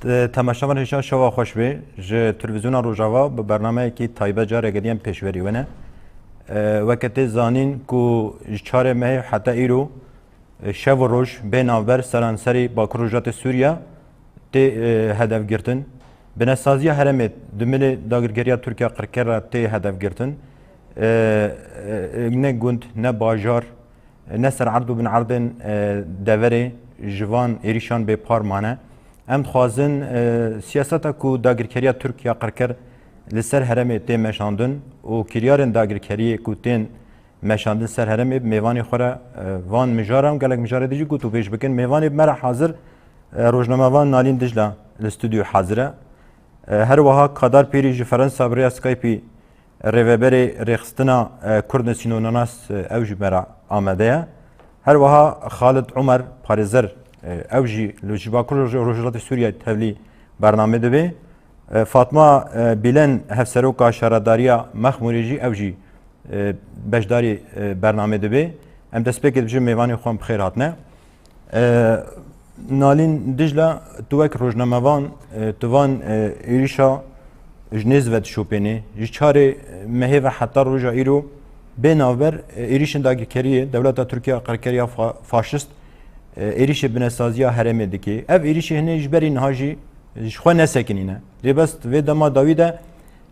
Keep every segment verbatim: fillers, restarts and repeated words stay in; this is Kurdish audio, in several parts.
Temaşevan hêja şeva xweş bê. Ji Televîzyona Rojava bi bernameyekî taybet careke dî em pêşberî we ne. E, weke tê zanîn ku ji çarê mehê heta îro, e, şev û roj bê navber seranserî Bakur Rojatê Sûriya tê, e, hedef girtin. Binesaziya herêmê di milê dagirkeriya Tirkiya qirker re tê hedef girtin. E, e, ne gund, ne bajar, ne ser erd û bin erdên, e, deverê ji van êrîşan bêpar mane. Em dixwazin, e, siyaseta ku dagirkeriya Tirk ya qirker li ser herêmê tê meşandin û kiryarên dagirkeriyê ku tên meşandin ser herêmê bi mêvanê xwe re, e, van mijaran û gelek mijarê dî jî gotûbêj bikin. Mêvanê me re hazir, e, rojnamevan Nalîn Dijla li stûdyoyê hazir e. E, her wiha Kadar Pîrî ji Ferensa bi rêya Skype'î Rêveberê Rêxistina, e, Kurd Nesîno Nanas, e, ew jî me re amade ye. Her wiha Xalid Umer, parêzer, e, ew jî li, ji Bakur Roj-, Rojhilatê Sûriyeyê tevlî bernamê dibe. E, Fatma, e, Bîlen, hevseroka şaredariya Mexmûrê jî ew jî, e, beşdarî, e, bernamê dibe. Em destpêkê dibêjin mêvanê xwe bi xêr hatine. E, Nalîn Dijla, tu wek rojnamevan, e, tu van, e, êrîşa ji nêz ve dişopênê. Ji çarê mehê ve heta roja îro bê navber, e, êrîşên dagirkeriyê dewleta Tirkiye qirkeriya fa-, faşist, e, êrîşê binesaziya herêmê dike. Ev êrîşê hinê ji berî niha jî ji xwe nesekinîne. Lê bes vê dema dawî de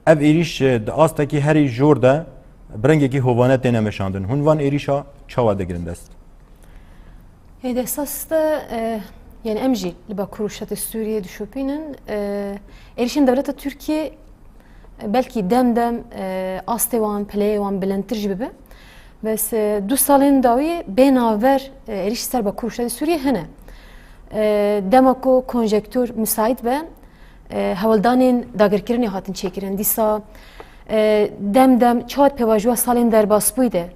ev êrîş, e, di astekî herî jor de bi rengekî hovane têne meşandin. Hûn van êrîşa çawa digirin dest? Ê, di esas de, e, yani em jî li Bakur û Şatê Sûriyê dişopînin. E, êrîşên dewleta Tirkiye, e, belkî dem dem, e, astê wan, pileyê wan bilindtir jî bibe. Bes, e, du salên dawî bê navber, e, êrîş ser Bakur û Şatê Sûriyê hene. E, dema ku konjektûr müsait be, e, hewldanên dagirkirinê hatin çêkirin. Dîsa, e, dem dem çawa pêvajoya salên derbasbûyî de,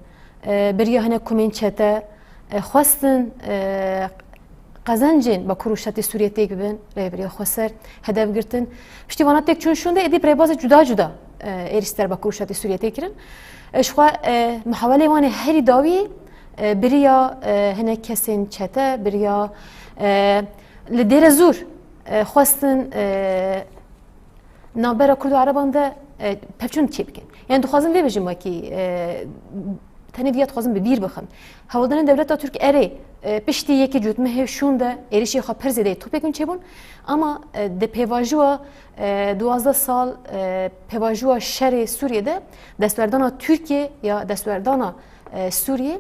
e, beriya hinek komên çete, e, xwestin, e, qezencên Bakur û Şatê Sûriyê têk bibin, Rêveberiya Xweser hedef girtin. Piştî vana têk çûn şûnde êdî bi rêbazê cuda cuda, e, êrîş ser Bakur û Şatê Sûriyê tê kirin. E, ji xwe, e, muhawelê wan ê herî dawî, e, biriya, e, hinek kesên çete, biriya, e, li Dêrezûr, e, xwestin, e, navbera Kurd û Ereban de, e, pevçûn çêbikin. Yani dixwazim vê bijim wekî, e, tenê viya dixwazim bi bîr bixim. Hewldanên dewleta Tirk erê, e, piştî yekê cotmehê şûn de êrişê xwe pir zêde topyekûn çêbûn. Ama, e, di pêvajoya, e, duwazdeh sal, e, pêvajoya şerê Sûriyê de destwerdana Tirkiye ya destwerdana, e, Sûriyê,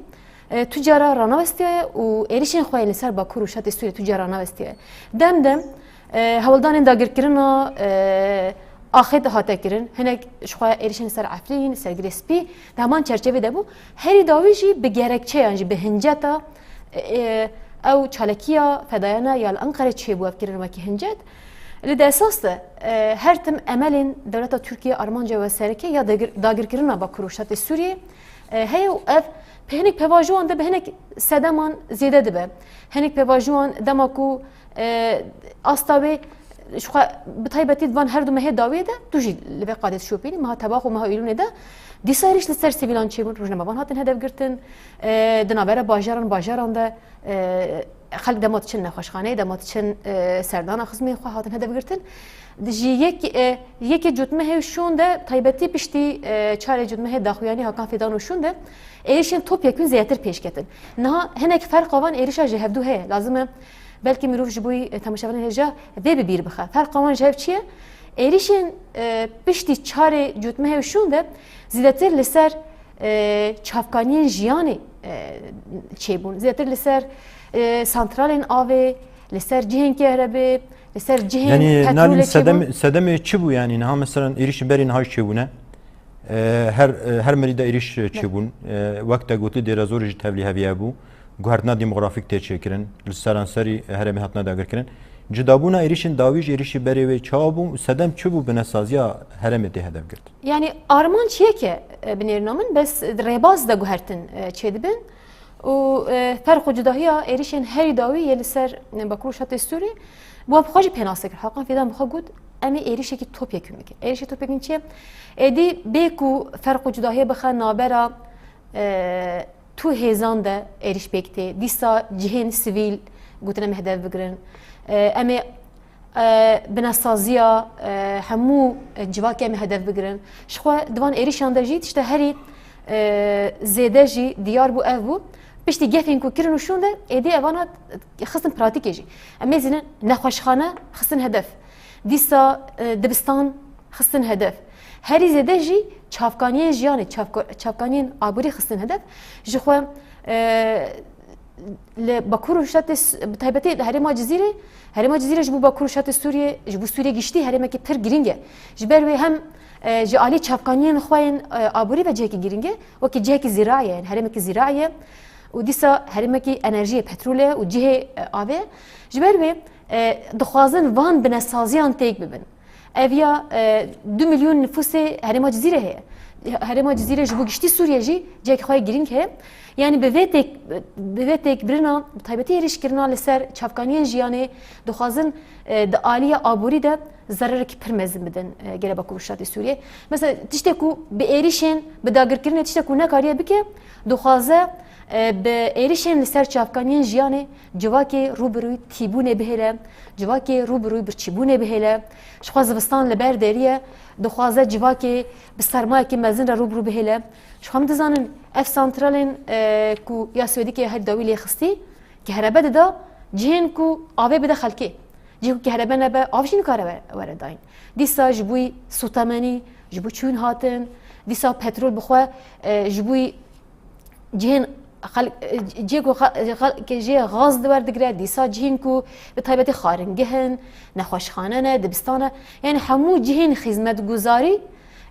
e, tu cara ranawestiyaye û êrişên xwe yên li ser Bakur û Şatê Sûriyê tu cara ranawestiyaye. Dem dem, e, hewldanên dagirkirina, e, axê dihate kirin. Hinek ji xwe êrişên ser Efrîn, ser Girê Spî, di heman çerçevê de bû. Herî dawî jî bi gerekçeyan jî, bi hinceta, e, ew çalekiya fedayana ya li Enqerê çêbû ev kirin wekî hincet. Li di esas de, e, her tim emelên dewleta Tirkiye armanca we sereke ya dagir-, dagirkirina Bakur û Şatê Sûriyê, e, heye û ev bi hinek pêvajoyan de bi hinek sedeman zêde dibe. Hinek pêvajoyan dema ku, e, asta wê ji xwe bi taybetî di van her du mehê dawiyê de tu jî li vê qadê dişopînî, meha Tebax û meha Îlûnê de dîsa êrîş li ser sivîlan çêbûn, rojnamevan hatin hedef girtin, e, di navbera bajaran, bajaran de, e, xelk dema diçin nexweşxaneyê, dema diçin, e, serdana xizmên xwe hatin hedef girtin. Ji yek, e, yekê cotmehê şûn de taybetî piştî, e, çarê cotmehê daxuyanî Hakan Fîdan û şûn de êrişên topyekûn zêdetir pêş ketin. Niha hinek ferqa van êrişa ji hevdû heye. Lazim e belkî mirov ji bo wî, e, temaşevanên hêja vê bi bîr bixe. Ferqa wan ji hev çi ye? Êrişên, e, piştî çarê cotmehê şûn de zêdetir li ser, e, çavkaniyên jiyanê, e, çêbûn. Zêdetir li ser, e, santralên avê, li ser cihên kehrebê, li ser cihên Yanî, petrolê Nalîn, çêbûn. sedem-, sedemê çi bû yanî? Niha, meselen, êrişên berî niha jî çêbûne. E, her, e, her merî de êrîş, e, çêbûn. E, wek te gotî, Dêrezorê jî tevlî heviye bû. Guhertina demografîk tê çêkirin. Li seranserî, e, herêmê hatine dagirkirin. Cudabûna êrîşên dawî ji êrîşê berê wê çawa bû? Sedem çi bû binesaziya herêmê tê hedef girt? Yani armanc yek e, e, binêrina min, bes rêbaz de guhertin, e, çêdibin. Û, e, ferq û cudahiya êrişên herî dawî yê li ser, e, Bakur û Şatê Sûrî, bi wan bi xwe jî pênase kir. Hakan Fîdan bi xwe got, em ê êrişekî topyekûn bikin. Êrişê topyekûn çi ye? Êdî bê ku ferq û cudahiyê bixe navbera, e, tu hêzan de êriş pêk tê. Dîsa cihên sivîl gotin em ê hedef bigirin. E, em ê e, binesaziya, e, hemû, e, civakê em ê hedef bigirin. Ji xwe di van êrîşan de jî tişta herî, e, zêde jî diyar bû ev bû. Piştî gefên ku kirin û şûn de êdî evana xistin pratîkê jî. Em ê zînin nexweşxane xistin hedef. Dîsa, e, dibistan xistin hedef. Herî zêde jî çavkaniyên jiyanê, çavka-, çavkaniyên aborî xistin hedef. Ji xwe, e, li Bakur û Rojhilatê S-, bi taybetî li herêma Cizîrê, herêma Cizîrê ji bo Bakur û Rojhilatê Sûriyê, ji bo Sûriyê giştî herêmekî pir girîng e. Ji ber wê hem, e, ji alî çavkaniyên xwe yên, e, aborî ve cihekî girîng e, wekî cihekî zîraî ye, yani herêmekî zîraî ye. Û dîsa herêmekî enerjiyê, petrol e û cihê, e, avê ye. Ji ber wê, e, dixwazin van binesaziyan têk bibin. Ev ya, e, du milyon nifûsê herêma Cizîrê heye. Herêma Cizîrê ji bo giştî Sûriye jî cihekî xwe yê girîng heye. Yani bi vê têk, bi vê têkbirina, bi taybetî êrîşkirina li ser çavkaniyên jiyanê dixwazin, e, di aliya aborî de zerarekî pir mezin bidin, e, gelê Bakur Rojhilatê Sûriyê. Mesela tiştê ku bi êrîşên, bi dagirkirinê tiştê ku nekariye bike, dixwaze, e, bi êrîşên li ser çavkaniyên jiyanê civakê rû bi rûyî tîbûnê bihêle, civakê rû bi rûyî birçîbûnê bihêle. Ji xwe zivistan li ber derî ye, dixwaze civakê bi sermayekî mezin re rû bi rû bihêle. Ji xwe em dizanin ev santralên, e, ku ya Swêdîkê her dawî lê xistî, kehrebe dida cihên ku avê bide xelkê. Cihê ku kehrebe nebe, av jî nikare were, were dayîn. Dîsa ji bo sûtemenî, ji bo çûn hatin, dîsa petrol bi xwe, e, ji bo cihên xel-, e, cihê ku xe-, xelkê jê gaz di wer digire, dîsa cihên ku bi taybetî xaringeh in, nexweşxane ne, dibistan e. Yani hemû cihên xizmetguzarî,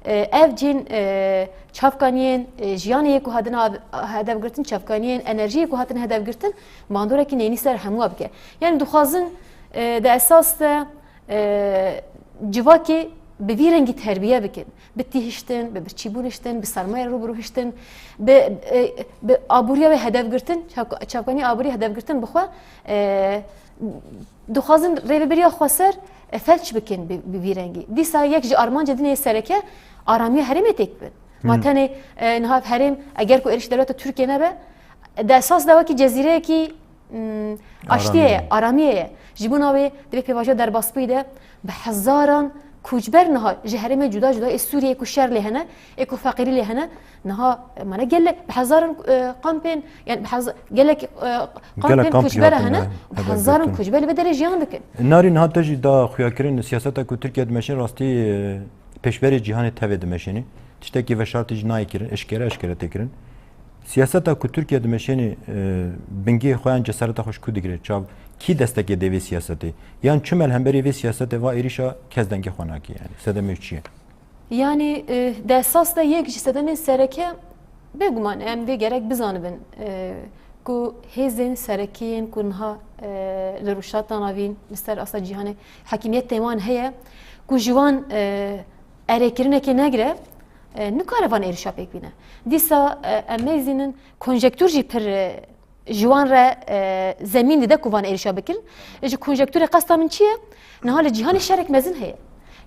e, ev cihên, e, çavkaniyên, e, jiyanê yê ku hatine av-, hedef girtin, çavkaniyên enerjiyê ku hatine hedef girtin, mandorekî neyînî ser hemû bike. Yani dixwazin, e, di esas de, e, civakê bi vî rengî terbiye bikin. Bi tî hiştin, bi birçîbûn hiştin, bi sermayê rû bi rû hiştin, bi, e, bi aboriya wê hedef girtin, çav-, çavkanî aborî hedef girtin bi xwe, e, dixwazin rêvebiriya xweser, e, felç bikin bi, bi vî rengî. Dîsa yek ji armancê din ê sereke aramiya herêmê têk bin. Ma Hmm. tenê, e, niha herêm eger ku êrîş dewleta Tirkiye nebe, di esas de wekî cezîreyekî, mm, aştiyê ye, Aramiyê. aramiyê ye. Ji bona wê divê pêvajoya derbasbûyî de bi hezaran koçber niha ji herêmên cuda cuda ê Sûriyeyê ku şer lê hene, ê ku feqîrî lê hene, niha, e, mane gelek, bi hezaran, e, kampên, yani bi heza-, gelek, e, kampên Gelek kamp koçber hatin hene, de bi hezaran koçber li vê derê jiyan dikin. Narî niha te jî da xuyakirin siyaseta ku Tirkiye dimeşin rastî, e, pêşberê cîhanê tevê dimeşînî. Tiştekî veşartî jî nayê kirin, eşkere eşkere tê kirin. Siyaseta ku Tirkiye dimeşênî, e, bingehê xwe yan cesareta xwe ji ku digire? Çav, kî destekê dê vê siyasetê? Yan çima li hemberî vê siyasetê va êrîşa kes dengê xwe nake yani? Sedemê çi ye? Yani, e, di esas de yek ji sedemên sereke, bêguman em vê gerek bizanibin, e, ku hêzên serekî yên ku niha, e, li Rojhilata Navîn li ser asta cîhanê hekîmiyetê wan heye, ku ji wan, e, erêkirinekê negire, e, nikare van êrişa pêk bîne. Dîsa, e, em mêzînin konjektûr jî pir, e, ji wan re, e, zemîn dide ku van êrişa bikin. Ji konjektûrê qesta min çi ye? Niha li cîhanê şerek mezin heye.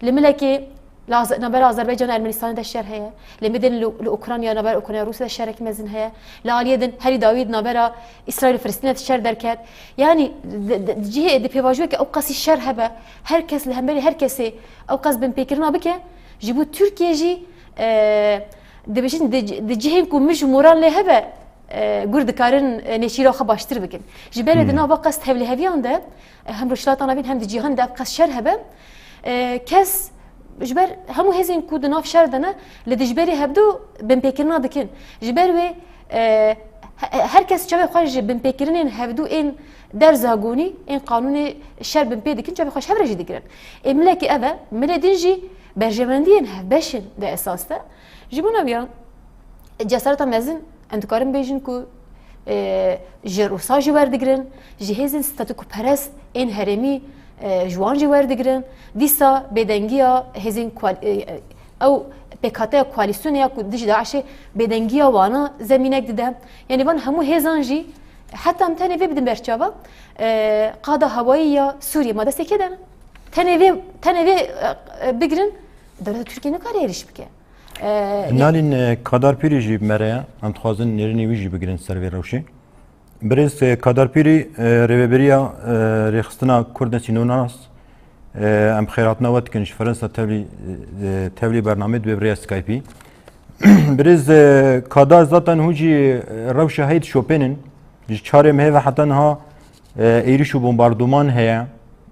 Li milekê, li Aze-, navbera Azerbaycan û Ermenistanê de şer heye. Li midin li, li Ukrayna, navbera Ukrayna Rûsya de şerek mezin heye. Li aliyê din herî dawî di navbera Îsraîl û Filistînê de şer derket. Yanî di, di, di cihê, di pêvajoyeke ew qasî şer hebe, her kes li hemberî her kesê ew qas binpêkirina bike, ji bo Tirkiye jî, e, dibêjin di, di cihên ku mij û moran lê hebe, e, gur dikarin, e, nêçîra xwe baştir bikin. Ji ber wê di Hmm. nava qas tevliheviyan de, e, hem Rojhilata Navîn hem di cîhanê de ev qas şer hebe, e, kes ji ber hemû hêzên ku di nav şer de ne, li dijberê hevdu binpêkirina dikin. Ji ber wê, e, he-, her kes çavê xwe ji binpêkirinên hevdu ên derza gonî, ên qanûnê şer binpê dikin, çavê xwe ji hev re jî digirin. Ê milekî ev e, milê din jî berjewendiyên hevbeş in di esas de. Ji bona viyan, cesareta mezin, em dikarin bêjin ku, e, ji Rûsa jî werdigirin, ji hêzên statûkoperest ên herêmî, e, ji wan jî werdigirin. Dîsa bêdengiya hêzên koal-, e, e, ew pêkhateya koalîsyonê ya ku dijî DAIŞê bêdengiya wana zemînek dide. Yanî van hemû hêzan jî heta em tenê vê bidin berçava, e, qada hewayî ya Sûriyê ma destê kê de ne. Tenê vê, tenê vê, e, e, bigirin, dewleta Tirkiye nikare êrîş bike. E, Nalîn, e, Kadar Pîrî jî bi me re ye. Em dixwazin nêrînê wî jî bigirin ser vê rewşê. Birêz, e, Kadar Pîrî, e, rêveberiya, e, rêxistina Kurdên Sînonas, E, em xêrhatina we dikin ji Fransa tevlî, e, tevlî bernamê dibê bi rêya Skypeî. Birêz, e, Kadar zaten hûn jî, e, rewşa heyî dişopênin. Ji çarê mehê ve heta niha, e, êrîş û bombarduman heye.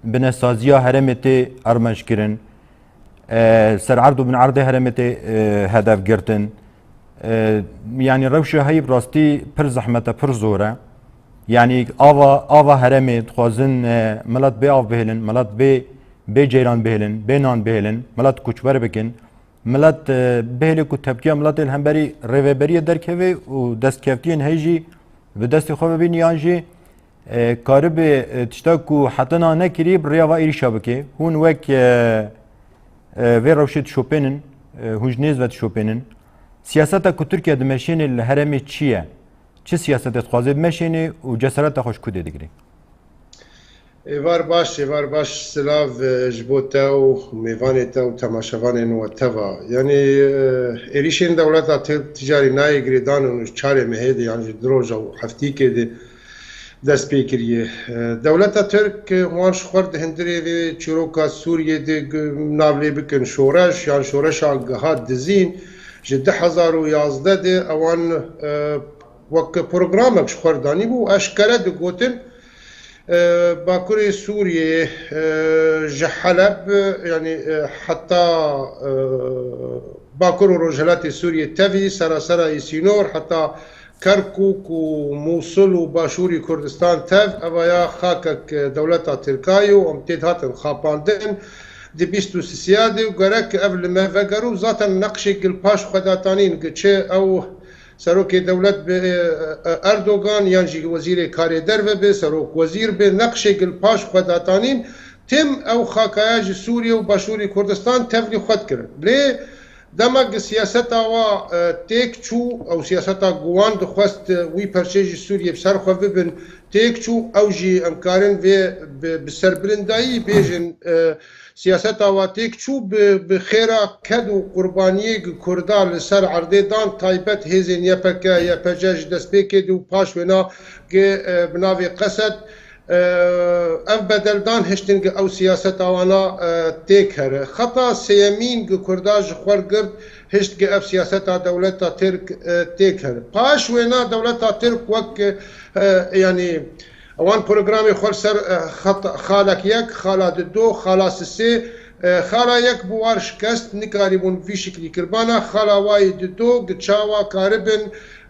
Binesaziya herêmê tê armanc kirin. E, ser erd û bin erdê herêmê tê, e, hedef girtin. E, yanî rewşa heyî bi rastî pir zehmet e, pir zor e. Yanî ava, ava herêmê dixwazin, e, milet bê av bihêlin, milet bê, bê ceyran bihêlin, bê nan bihêlin, milet koçber bikin. Milet, e, bihêle ku tepkiya miletê li hemberî rêveberiyê derkeve û destkevtiyên heyî jî bi destê xwe bibîn yan jî, e, karibe, e, tişta ku heta niha nekirî bi rêya va êrîşa bike. Hûn wek, e, e, vê rewşê dişopênin, e, hûn ji nêz ve dişopênin. Siyaseta ku Tirkiye dimeşêne li herêmê çi ye? Çi siyasetê dixwaze bimeşêne û cesareta xwe ji ku tê digire? Êvar baş, êvar baş, silav, e, ji bo te û mêvanê te û temaşevanên we teva. Yanî, e, êrîşên dewleta Tirk ticarî nayê girêdan û ji çarê mehê de, yan jî du roja û heftîkê de dest pê kiriye. E, dewleta Tirk, e, wan ji xwe di hundirê vê çîroka Sûriyê de gu-, navlê bikin şoreş, yan şoreşa giha dizîn, ji du hezar û yazdeh de ewan, e, wek programek ji xwe danîbû, eşkere digotin, e, Bakurê Sûriyê, e, ji Heleb, e, yanî, e, heta, e, Bakur û Rojhilatê Sûriyê tevî, serasera Îsînor, heta Kerkûk û Mûsil û Başûrî Kurdistan tev, eva ya xakek, e, dewleta Tirkayê û em tê dihatin xapandin di bîst û sisiya de û gerek ev li me veger û zaten neqşê gil paş xwe datanîn, gi çi ew serokê dewlet bi, e, e, Erdogan yan jî wezîrê karê derve bi, serok wezîr bi, neqşê gil paş xwe datanîn, tim ew xakaya ji Sûriye û Başûrê Kurdistan tevlî xwe dikirin. Lê dema gi siyaseta wa, e, têk çû, ew siyaseta ku wan dixwest, e, wî perçê ji Sûriyê bi ser xwe bibin, têk çû, ew jî em karin vê bi, bi serbilindayî bêjin, e, siyaseta wa têk çû bi, bi xêra ked û qurbaniyê gi Kurda li ser erdê dan, taybet hêzên Y P G, Y P G ji destpêkê de û paş wêna gi, e, bi navê Qesed, e, ev bedeldan hiştin gi ew siyaseta wana, e, têk here. Xeta sêyemîn gi Kurda ji xwe girt hişt gi ev siyaseta dewleta Tirk, e, têk here. Paş wêna dewleta Tirk wek, e, yanî ewan programê xwe li ser, e, xet-, xalek yek, xala dido, xala sisê, e, xala yek bi war şikest nikarîbûn vî şiklî kirbana, xala wayî dido gi çawa karibin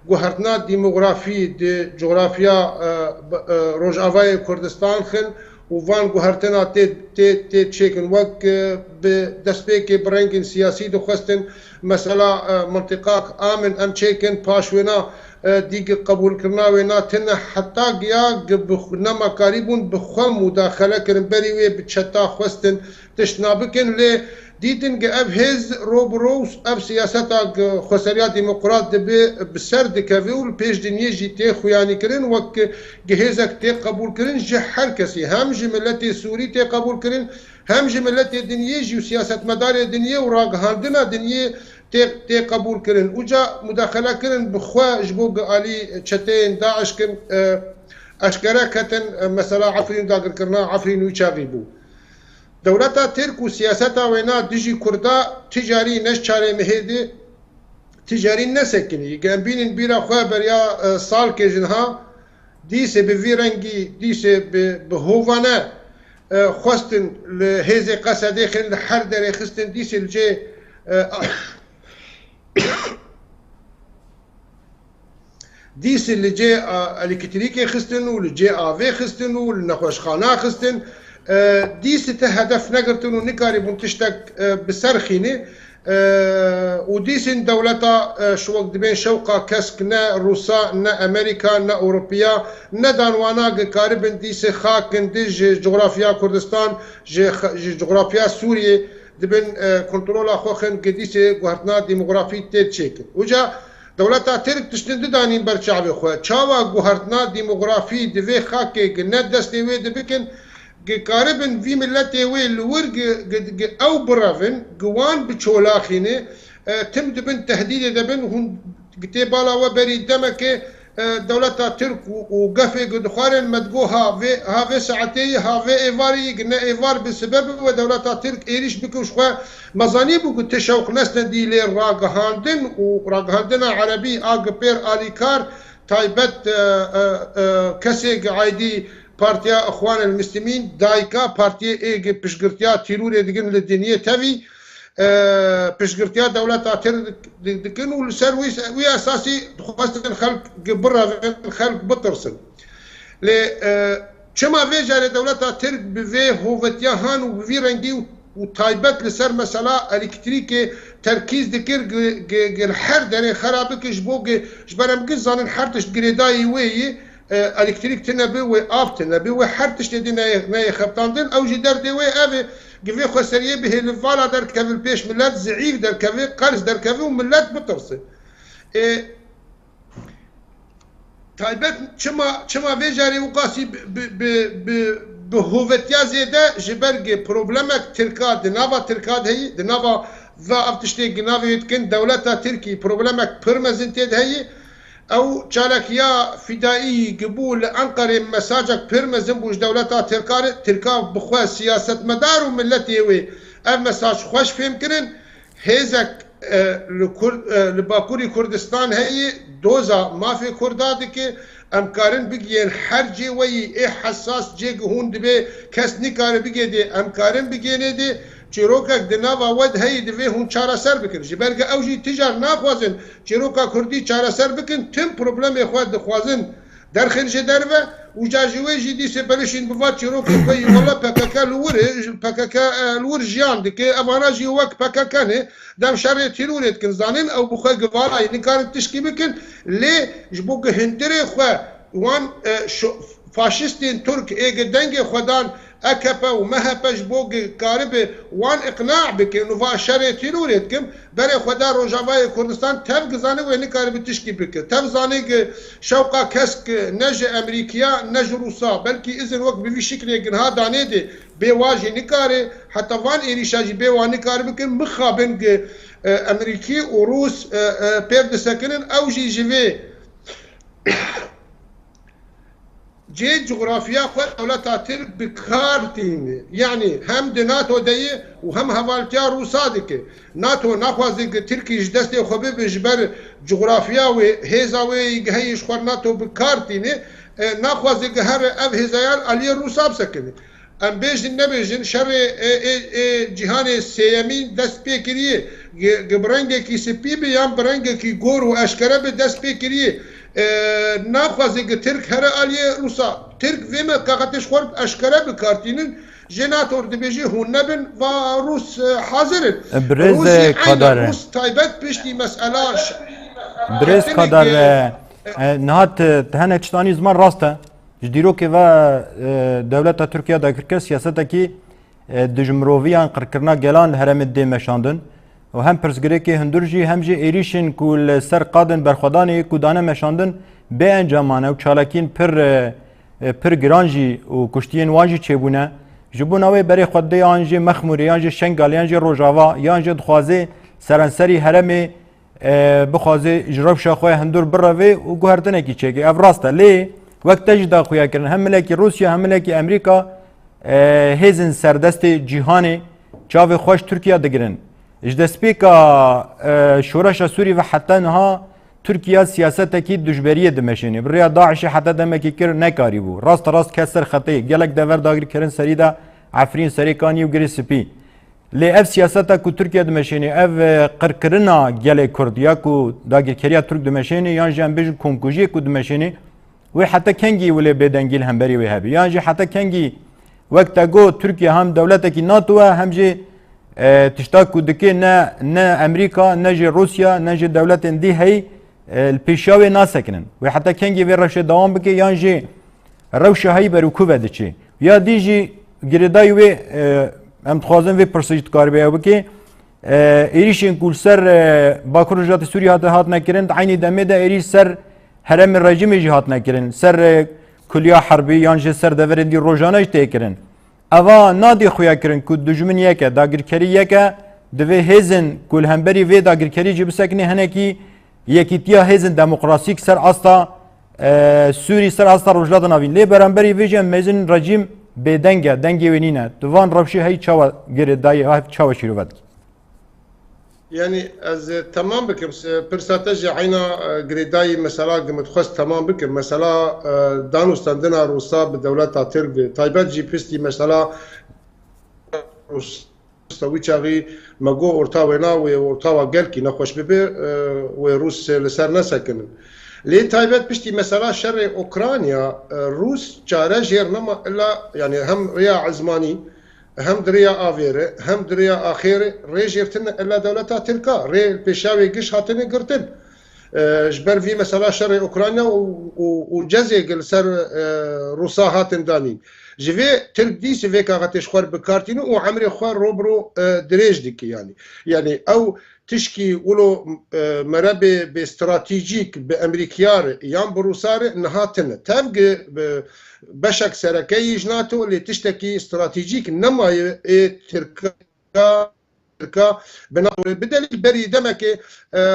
guhertina demografî di coğrafya, e, b-, e, Rojavayê Kurdistan xin û van guhertina tê, tê, tê çêkin. Wek, e, bi destpêkê bi rengên siyasî dixwestin mesela, e, mintiqak amin em çêkin, paş wêna, e, dî gi qebûlkirina wêna tine, heta giya gi bi xu-, nema karîbûn bi xwe mudaxele kirin, berî wê bi çeta xwestin tiştna bikin, lê dîtin gi ev hêz ro bi ro û ev siyaseta gi xweseriya demokrat dibe bi ser dikeve û li pêş dinyê jî tê xuyanîkirin, wek gi hêzek tê qebûlkirin ji her kesî, hem ji miletê Sûrî tê qebûlkirin, hem ji miletê dinyê jî û siyasetmedarê dinyê û ragihandina dinyê tê, tê qebûlkirin. Uca mudaxelekirin bi xwe ji bo gi alî çeteyên DAIŞ kin, e, eşkere ketin, e, mesela Efrîn, dagirkirina Efrîn wî çaxî bû. Dewleta Tirk û siyaseta wêna dijî Kurda ticarî ne ji çarê mehê de ticarî nesekinî. Ge em bînin bîra xwe beriya, e, salkê ji niha dîsê bi vî rengî, dîsê bi, bi hovane, e, xwestin li hêzê Qesedê xin li her derê xistin, dîsê li cê, e, dîsê li cê, a, elektrîkê xistin û li cê avê xistin û li nexweşxana xistin. E, dîsê te hedef negirtin û nikarîbûn tiştek, e, bi ser xînî. E, û dîsên dewleta, e, şi wek dibên şewqa kesk ne Rûsa, ne Amerîka, ne Ewropiya, ne dan wana gi karibin dîsê xakin di ji cografya Kurdistan, ji xe-, ji cografya Sûriyê dibin, e, kontrola xwe xin gi dîsê guhertina demografî tê çêkin. Uca dewleta Tirk tiştin didanîn ber çavê xwe. Çawa guhertina demografî di vê xakê gi ne destê wê dibikin, gi karibin vî miletê wê li wir gi, gi, gi ew birevin, gi wan biçolaxîne, e, tim dibin tehdîdê de bin, hûn gi tê bala we berî demekê, dewleta Tirk û, û gefê ku dixwarin me digo ha vê, ha vê saetê yî, ha vê êvarê yî, ne êvar bi sebeb we dewleta Tirk êrîş bike û ji xwe me zanîbû ku ti şewq nesne dî lê ragihandin û ragihandina erebî a gipêr alîkar taybet, e, e, e, kesê gi aydî Partiya Ixwan el Muslimîn, dayika partiyê ê gi piştgirtiya tîrûrê digin li dinyê tevî, e, piştgirtiya dewleta Tirk di-, dikin û li ser wî, wî esasî dixwestin xelk gi birevin, xelk bitirsin. Lê, e, çima vê carê dewleta Tirk bi vê hovetiya han û bi vî rengî û, û taybet li ser mesela elektrîkê terkîz dikir, gi, gi, gi li her derê xera bike ji bo gi, ji ber em gi zanin her tişt girêdayî wê yî, e, elektrîk tune bi, wê av tune bi, wê her tiştê di neyê, neyê xebitandin. Ew jî derdê wê ev e, gi vê xweseriyê bihêlin vala derkevin pêş milet, zîîf derkeve, qels derkeve û milet bitirse. E, taybet çima, çima vê carê û qasî bi, bi, bi, bi, bi hovetiya zêde ji ber gi problemek Tirka di nava Tirka de heyî, di nava va ev tiştê gi navê wê dikin dewleta Tirkî problemek pir mezin tê de heyî. Ew çalakiya fîdayî gi bû li Enqerê mesajek pir mezin bû ji dewleta Tirka re. Tirka bi xwe siyasetmedar û miletê wê ev mesaj xweş fêm kirin. Hêzek, e, li Kur-, e, li Bakurî Kurdistan heye, doza mafê Kurda dike. Em karin bigiyên her cê weyî ê hesas cê gi hûn dibê kes nikare bigê dê, em karin bigênê dê. Çîrokek di nava we de heyî divê hûn çareser bikin. Ji ber ge ew jî ticar naxwazin çîroka Kurdî çareser bikin, tim problemê xwe dixwazin derxin ji derve û ca ji wê jî dîsê berişîn bi va çîrokê xwe yî wele P K K li wir e, P K K, e, li wir jiyan dike. Evana jî wek P K K ne, dem şerê tîrûrê dikin. Zanin ew bi xwe givarayî nikarin tişkî bikin, lê ji bo gi hundirê xwe wan, e, şo-, faşistên Turk ê gi dengê xwe dan A K P û M H P ji bo gi karibe wan iqna bikin û va şerê tîrûrê dikim, berê xwe da Rojavayê Kurdistan tev gi zane wê nikaribe tişkî bike. Tev zane gi şewqa kesk ne ji Emerîkiya ne ji Rûsa, belkî izin wek bi vî şiklê gi niha danê de bê wa jî nikare, heta van êrîşa jî bê wa nikare bikin, mixabin gi, e, Emerîkî û Rûs, e, e, pêv disekinin, ew jî ji vê cê cografya xwe dewleta Tirk bi kar tîne. Yanî hem di NATO de ye û hem hevaltiya Rûsa dike. NATO naxwaze ki Tirkî ji destê xwe bibe ji ber cografya wê, hêza wê yî heye ji xwe NATO bi kar tîne. E, naxwaze ki here ev hêzayan aliyê Rûsa bisekine. Em bêjin nebêjin, şerê ê, ê, ê cîhanê sêyemî dest pê kiriye. Gi, gi bi rengekî spî bi yan bi rengekî gor û eşkere bi dest pê kiriye. E, naxwaze gi Tirk here aliyê Rûsa. Tirk vê me kaxetê ji xwe eşkere bi kar tînin. Ji NATO re dibêje hûn nebin, va Rûs, e, hazir in. Birêz Rûs jî eynen Kadar. Rûs taybet piştî mesela ş-, Birêz Kadar, e, e, niha tu, tu hene çitanî ziman rast e. Ji dîrokê ve, e, dewleta Tirkiye dagirker siyasetekî, e, dijmiroviyan qirkirina gelan li herêmê dê meşandin û hem pirsgirêkê hundir jî hem jî êrîşên ku li ser qadên berxwedanê ku dane meşandin bê encam mane û çalakiyên pir, e, e, pir giran jî û kuştiyên wan jî çêbûne. Ji bona wê berê xwe didê yan jê Mexmûrê, yan jê Şengalê, yan jê Rojava, yan jê dixwaze serenserî herêmê e, bixwaze ji rewşa xwe hundir bireve û guhertinekî çêke. Ev rast e. Lê wek te jî da xuya kirin, hem milekî Rûsya, hem milekî Emerîka, e, hêzên serdestê cîhanê çavê xwe ji Tirkiye digirin. Ji destpêka, e, şoreşa Sûrî ve heta niha Tirkiye siyasetekî dijberiyê dimeşîne. Bi rêya DAIŞê heta demekî kir nekarîbû. Rast rast ket ser xetê. Gelek dever dagirkerin serî de Efrîn, Serêkanî û Girê Spî. Lê ev siyaseta ku Tirkiye dimeşêne, ev, e, qirkirina gelê Kurd ya ku dagirkeriya Tirk dimeşêne, yan jî em bêjin komkujiyê ku dimeşêne, wê heta kengî wê lê bêdengî li hemberî wê hebe? Yan jî heta kengî wek te got Tirkiye hem dewletekî NATO ye, hem jî, e, tişta ku dike ne, ne Emerîka, ne jî Rûsya, ne jî dewletên dî heyî, e, li pêşiya wê nasekinin? Wê heta kengî vê rewşê dewam bike, yan jî rewşa heyî ber û ku ve diçe? Ya dî jî girêdayî wê, e, em dixwazin vê pirsê jî dikaribe ew bike. E, êrîşên ku li ser, e, Bakur Rojhilatê Sûriyê hate, hatine kirin, di eynî demê de êrîş ser herêmê rejîmê jî hatine kirin. Ser, e, kuliya herbî yan jî ser deverên dî rojane jî tê kirin. Eva nadê xuya kirin ku dijmin yek e, dagirkerî yek e, divê hêzên ku li hemberî vê dagirkerî jî bisekine hinekî yekîtiya hêzên demokrasîk ser asta, e, Sûrî ser asta Rojhilata Navîn. Lê beramberî vê jî em mezin rejîm bêdeng e, dengê wê nîne. Tu van rewşê hey çawa girêdayî, hev çawa şîrove dikî? Yanî ez, e, temam bikim, se-, pirsa te jî eyna, e, girêdayî mesela gi min dixwest temam bikim. Mesela, e, danûstandina Rûsa bi dewleta Tirk de, taybet jî piştî mesela Rûsa wî çaxî me got orta wêna wê ortawa gelkî nexweş bibe, e, wê Rûs li ser nesekinin. Lê taybet piştî mesela şerê Ukrayna, e, Rûs çare jêr nema illa, yanî hem rêya ezmanî, hem di rêya avê re, hem di rêya axê re rê jêr tine illa dewleta Tirka. Rê li pêşiya wê giş hatine girtin. E, ji ber vî mesela şerê Ukrayna û, û, û cezê li ser, e, Rûsa hatin danîn. Ji vê Tirk dîsî vê kaxetê ji xwe re bi kar tîne û emrê xwe ro bi ro, e, dirêj dike yanî. Yanî ew tişkî wilo, e, merebê bê stratejîk bi Emerîkiya re yan bi Rûsa re niha tine. Tev gi, bi, beşek sereke yî ji NATO lê tiştekî stratejîk nemaye ê Tirka, Tirka bi NATO re bide. Lê berî demekê, e, e,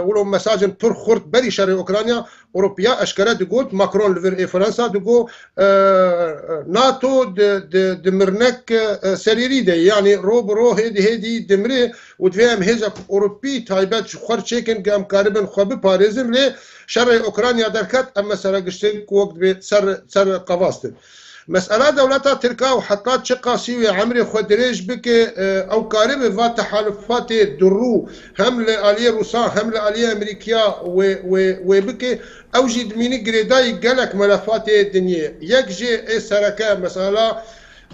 wilo mesajên pir xurt berî şerê Ukrayna, Ewropiya eşkere digot, Macron li vir ê Fransa digot, e, NATO di, di, di mirnek, e, serîrî de, yanî ro bi ro hêdî hêdî dimire û divê em hêzek Ewropî taybet ji xwe re çêkin, ku em karibin xwe biparêzin, lê şerê Ukrayna derket, em mesela giştin ku wek dibê ser, ser qevastin. Mesela dewleta Tirka û heta çiqasî wê emrê xwe dirêj bike, e, ew karibe va tehalufatê durû hem li aliyê Rûsa hem li aliyê Emerîkiya wê, wê, wê bike, ew jî dimîne girêdayî gelek melefatê dinyê. Yek jê ê sereke, mesela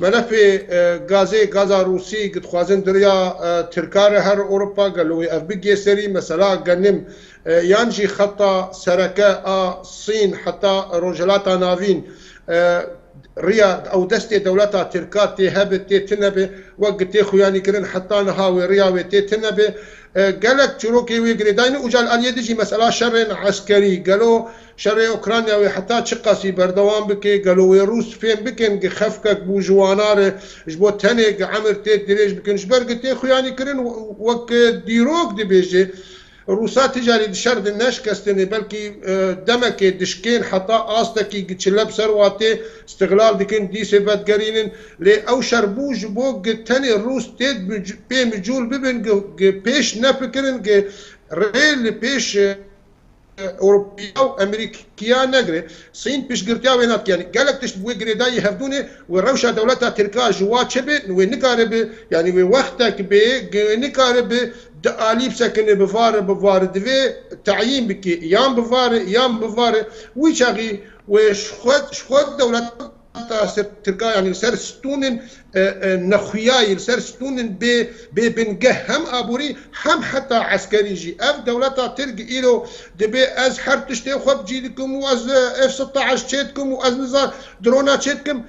melefê, e, gazê, gaza Rûsî, ku dixwazin di riya, e, Tirka re her Ewropa, gelo wê ev bigê serî, mesela genim, e, yan jî xeta sereke a Sîn heta Rojhilata Navîn, e, riya ew destê dewleta Tirka tê hebe, tê tine be, wek gi tê xuyanî kirin heta niha wê riya wê tê tine be. E, gelek çîrokê wê girêdayî ne û ca li aliyê din jî mesela şerên eskerî, gelo şerê Ukrayna wê heta çiqasî berdewam bike, gelo wê Rûs fêm bikin gi xefkek bû ji wana re, ji bo tenê gi emir tê dirêj bikin, ji ber gi tê xuyanî kirin, wek dîrok dibêje. Rûsa ti carî di şer de neşkestine, belkî, e, demekê dişkên heta astekî gi çile bi ser wa tê, îstiqlal dikin, dîsê vedigerînin. Lê ew şer bû ji bo gi tenê Rûs tê mic-, pê micûl bibin, gi, gi pêş nefikirin, gi rê li pêş, e, Ewropiya û Emerîkiya negire. Sîn piştgirtiya wê nadike. Yanî gelek tişt bi wê girêdayî hevdûnê û rewşa dewleta Tirka ji wa çi be, wê nikare bi, yanî wê wextek bê, wê nikare bi di alî bisekine bi vare, bi vare divê teyîn bike, yan bi vare, yan bi vare. Wî çaxî wê ji xwe, ji xwe dewleta ser Tirka, yanî li ser stûnên, e, e, nexuyayî, li ser stûnên bê, bê bingeh hem aborî hem heta eskerî jî. Ev dewleta Tirk îro dibê ez her tiştê xwe bi cî dikim û ez, e, F sitaş çê dikim û ez niza drona çê dikim.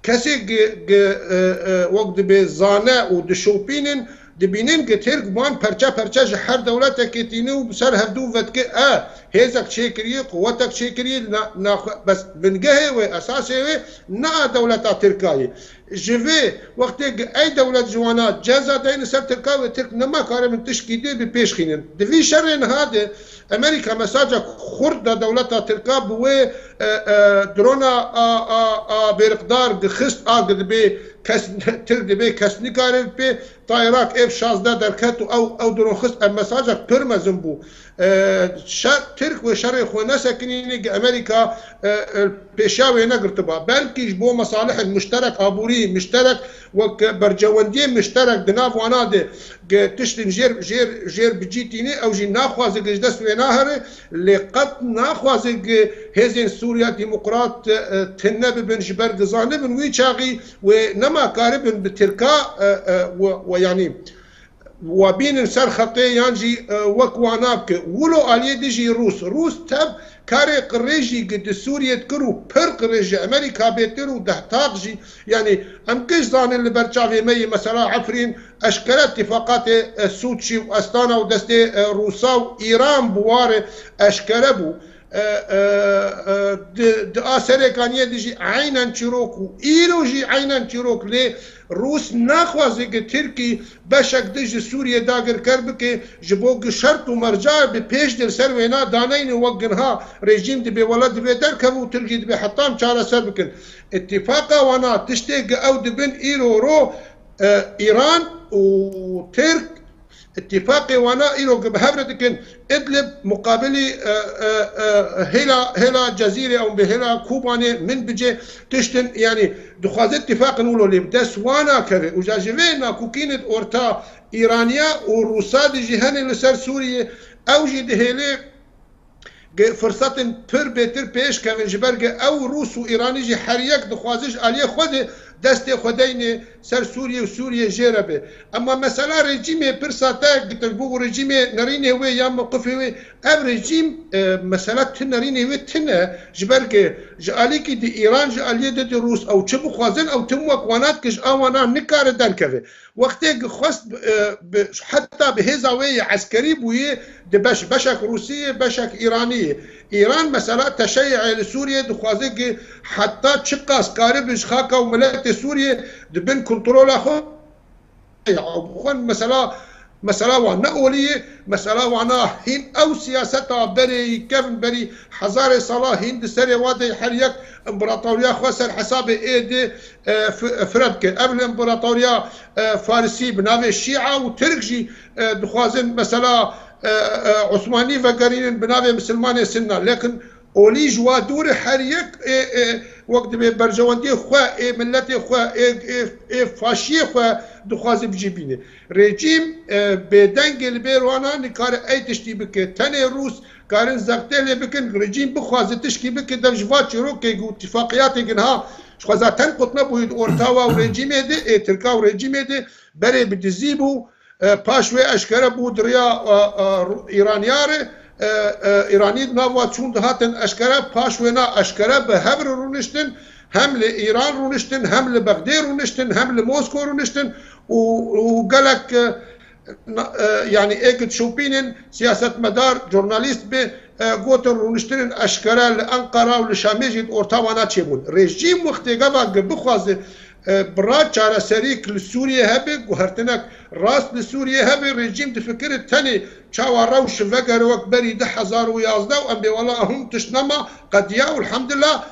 Kesê gi, gi, e, e, wek dibê zane û dişopînin, dibînin gi Tirk wan perçe perçe ji her dewletekê tîne û bi ser hevdû vedike, e, hêzek çêkiriye, quwetek çêkiriye, na, na, bes bingehê wê, esasê wê, ne a dewleta Tirka ye. Ji vê wextê gi ey dewlet ji wana ceza deyne ser Tirka wê Tirk nema karibin tişkî dê bi pêş xînin. Di vî şerê niha de Emerîka mesaja xurt da dewleta Tirka bi wê, e, e, drona a, a, a bêriqdar gixist a gi dibê kes, Tirk dibê kes nikare bi pê ta Iraq F şazdeh derket û ew, ew dron xist, ev mesaja pir mezin bû. E, şer, Tirk wê şerê xwe nesekinîne gi Emerîka, e, e, pêşiya wê negirtiba. Belkî ji bo mesalihên mişterek aborî, mişterek wek bercewendiyê mişterek di nav wana de gi tiştên jêr, jêr, jêr bi cî tîne, ew jî naxwaze gi ji dest wê nahere, lê qet naxwaze gi hêzên Sûriya Demokrat, e, tune bibin, ji ber gi zanibin wî çaxî wê nema karibin bi Tirka, e, e, we, we, yanî, we bînin ser xetê yan jî, e, wek wana bike. Wilo aliyê dijî Rûs. Rûs tev karê qirêjî gi di Sûriyê dikir û pir qirêj ji Emerîka bêtir û deh taq jî, yanî em giş zanin li ber çavê me yê mesela Efrîn eşkere tîfaqatê, e, Sûçî û Estana û destê, e, Rûsa û Îran bi wa re eşkere bû. e, e, e, di, di a serêkaniyê de jî eynen çîrok û îro jî eynen çîrok lê Rûs naxwaze ki Tirkî beşek di ji Sûriyê dagirker bike, ji bo ki şert û merca bi pêş de li ser wêna daneyne wek ginha rejîm dibê wele divê derkeve û Tirkî dibê hetan çareser bikin. Îtîfaqa wana tiştê ki ew dibin îro ro, e, Îran û Tirk Îtîfaqê wana îro gi bi hev re dikin. Idlib muqabilî, e, e, e, hêla, hêla Cezîrê ew bi hêla Kûbanê min bicê tiştin, yanî dixwaze îtîfaqin wilo lê bi dest wana keve. Û ja ji vê nakokînê di orta Îraniya û Rûsa de jî hene li ser Sûriyê. Ew jî dihêlê Ge-, firsetin pir bêtir pêş kevin, ji ber ge ew Rûs û Îranî jî her yek dixwaze ji aliyê xwe de destê xwe deynê ser Sûriyê û Sûriyê jê re be. Ema mesela rejîmê pirsa te gitin bû û rejîmê nerînê wê ya mewqifê wê, ev rejîm, e, mesela tu nerînê wê tune, ji ber ge ji alîkî di Îran, ji aliyê de di Rûs, ew çi bixwazin, ew tim wek wana dike, ji a wana nikare derkeve. Wextê ki xwest, e, bi, heta bi hêza wê yê eskerî bûyê, di beş, beşek Rûsî yê, beşek Îranî yê. Îran mesela teşeyê li Sûriyê dixwaze ki heta çiqas karibe ji xaka û miletê Sûriyê di bin kontrola xwe. Ya, xwe mesela, mesela wan ne olî yê, mesela wana hîn ew siyaseta berê yî kevin berî hezarê sala hîn di serê wa de her yek împaratoriya xwe ser hesabê ê de e, f-, fire bike. Ev li împaratoriya, e, Farisî bi navê Şîa û Tirk jî, e, dixwazin mesela, e, e, Osmanî vegerînin bi navê misilmanê Sinna. Lekin olî ji wa dûr e, her yek ê, ê, wek dibê berjewendiyê xwe, ê miletê xwe, ê, ê, ê faşiyê xwe dixwaze bi cî bîne. Rejîm, e, bêdengê li bêr wana nikare ey tiştî bike. Tenê Rûs karin zextê lê bikin, rejîm bixwaze tişkî bike, dev ji va çîrokê û tifaqiyatê ginha ji xwe zaten qutne bûyî di orta wa û rejîmê de, ê Tirka û rejîmê de berê bi dizî bû, e, paş wê eşkere bû di riya, e, e, Îraniya re, e, e, Îranî di nav wa çûn dihatin eşkere, paş wêna eşkere bi hev re rûniştin, hem li Îran rûniştin, hem li Bexdê rûniştin, hem li Mosko rûniştin û, û gelek, e, na-, e, yanî ê ki dişopînin siyasetmedar, jurnalîst bi, e, gotin rûniştinên eşkere li Enqera û li Şamê jî di orta wana çêbûn. Rejîm wextê gava ki bixwaze, e, bi ra çareserîk li Sûriyê hebe, guhertinek rast li Sûriyê hebe, rejîm difikire tenê çawa rewş vegere wek berî du hezar û yazdeh û em bê wela hûn tişt nema, qediya û elhamdulillah,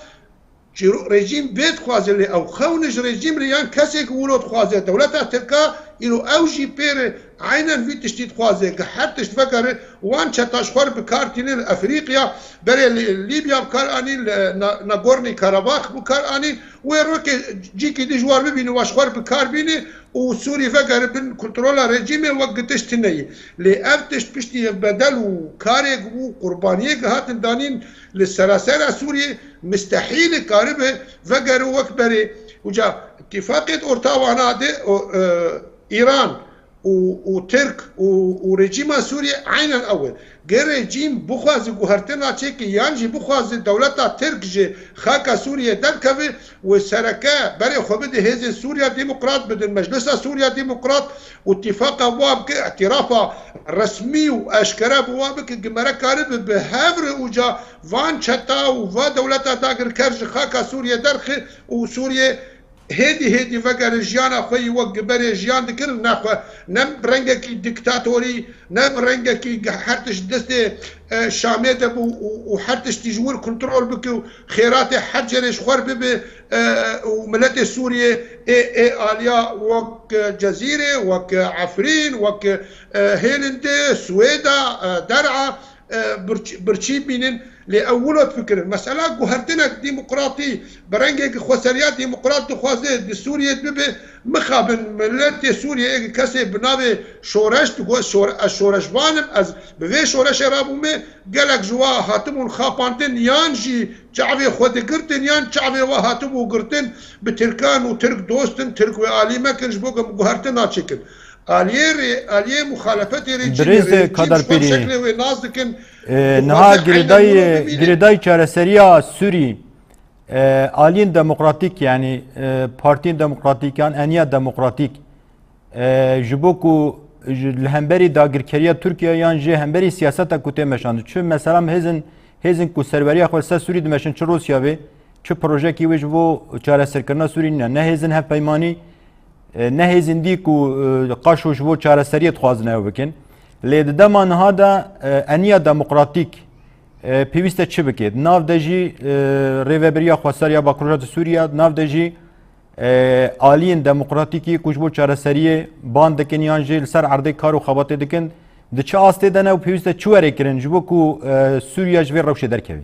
Çîro-, rejîm vê dixwaze lê ew xewne ji rejîm re yan kesê ki wilo dixwaze. Dewleta Tirka îro ew jî pê re eynen vî tiştî dixwaze ki her tişt vekere wan çeta ji xwe re bi kar tînin li Efrîqya, berê li Lîbya bi kar anîn, li Na-, Nagorno-Karabakh bi kar anîn. Wê rokê cîkî dî ji war bibîne, wa ji xwe re bi kar bîne û Sûrî vegere bin kontrola rejîmê wek gi tişt tune ye. Lê ev tişt piştî bedel û karê bû, qurbaniyê ki hatin danîn li serasera Sûriyê, mistehîl e karibe vegere wek berê. Uca îtîfaqê di orta wana de, o, e, Îran û, û Tirk û, û rejîma Sûriyê eynen ew e. Ger rejîm bixwaze guhertina çêke yan jî bixwaze dewleta Tirk ji xaka Sûriyê derkeve, wê sereke berê xwe bide Hêzên Sûriya Demokrat, bidin Meclisa Sûriya Demokrat û îtîfaqa wa bike, îtîrafa resmî û eşkere bi wa bike, gi mere karibe bi hev re uca van çeta û va dewleta dagirker ji xaka Sûriyê derxe û Sûriyê hêdî hêdî vegere jiyana xwe yî wek gi berê jiyan dikirin, ne xwe, ne bi rengekî diktatorî, ne bi rengekî gi-, her tişt destê, e, Şamê de bû û, û her tiştî ji wir kontrol bike û xêratê her cerê ji xwe re bibe, e, û miletê Sûriyê ê, ê aliya wek, e, Cezîrê, wek, e, Efrîn, wek, e, Hêlindê, Swêda, e, Der'a, e, birç-, birçî bînin. Lê ew wilo difikirin. Mesela guhertinek demokratî, bi rengekî xweseriya demokrat dixwaze di Sûriyê bibe, mixabin miletê Sûriyê ê kesê bi navê şoreş digot, şore-, ez şoreşvan im, ez bi vê şoreşê rabûme, gelek ji wa hatibûn xapandin, yan jî çavê xwe digirtin, yan çavê wa hatibû girtin, bi tirkan û tirk dostin, tirk wê alî mekin, ji bo ku em guhertina çêkin. Aliyê rê, aliyê muxalefetê rejîmê Birêz rê, rejîm Kadarpîrî, ji xwe şeklê wê nas dikin, e, niha dixwaze eynen girêdayî, wilo bibîne. Girêdayî çareseriya Sûrî, e, aliyên demokratîk, yanî, e, partiyên demokratîk yan eniya demokratîk, e, ji bo ku ji, li hemberî dagirkeriya Tirkiye yan jî hemberî siyaseta ku tê meşandin. Çi mesela em hêzin Hêzên ku serweriya xwe li ser Sûrî dimeşin, çi Rûsya bê, çi projekî wê ji bo çareserkirina Sûrî nîne. Ne hêzên hevpeymanî, e, ne hêzên dî ku, e, qaşo ji bo çareseriyê dixwazin ew bikin. Lê di dema niha de, e, eniya demokratîk, e, pêwîst e çi bike? Di nav de jî, e, Rêveberiya Xweseriya Bakurojatê Sûriya, di nav de jî, e, aliyên demokratîkî ku ji bo çareseriyê ban dikin yan jî li ser erdê kar û xebatê dikin, di çi astê de ne û pêwîst e çi were kirin ji bo ku, e, Sûriya ji vê rewşê derkeve?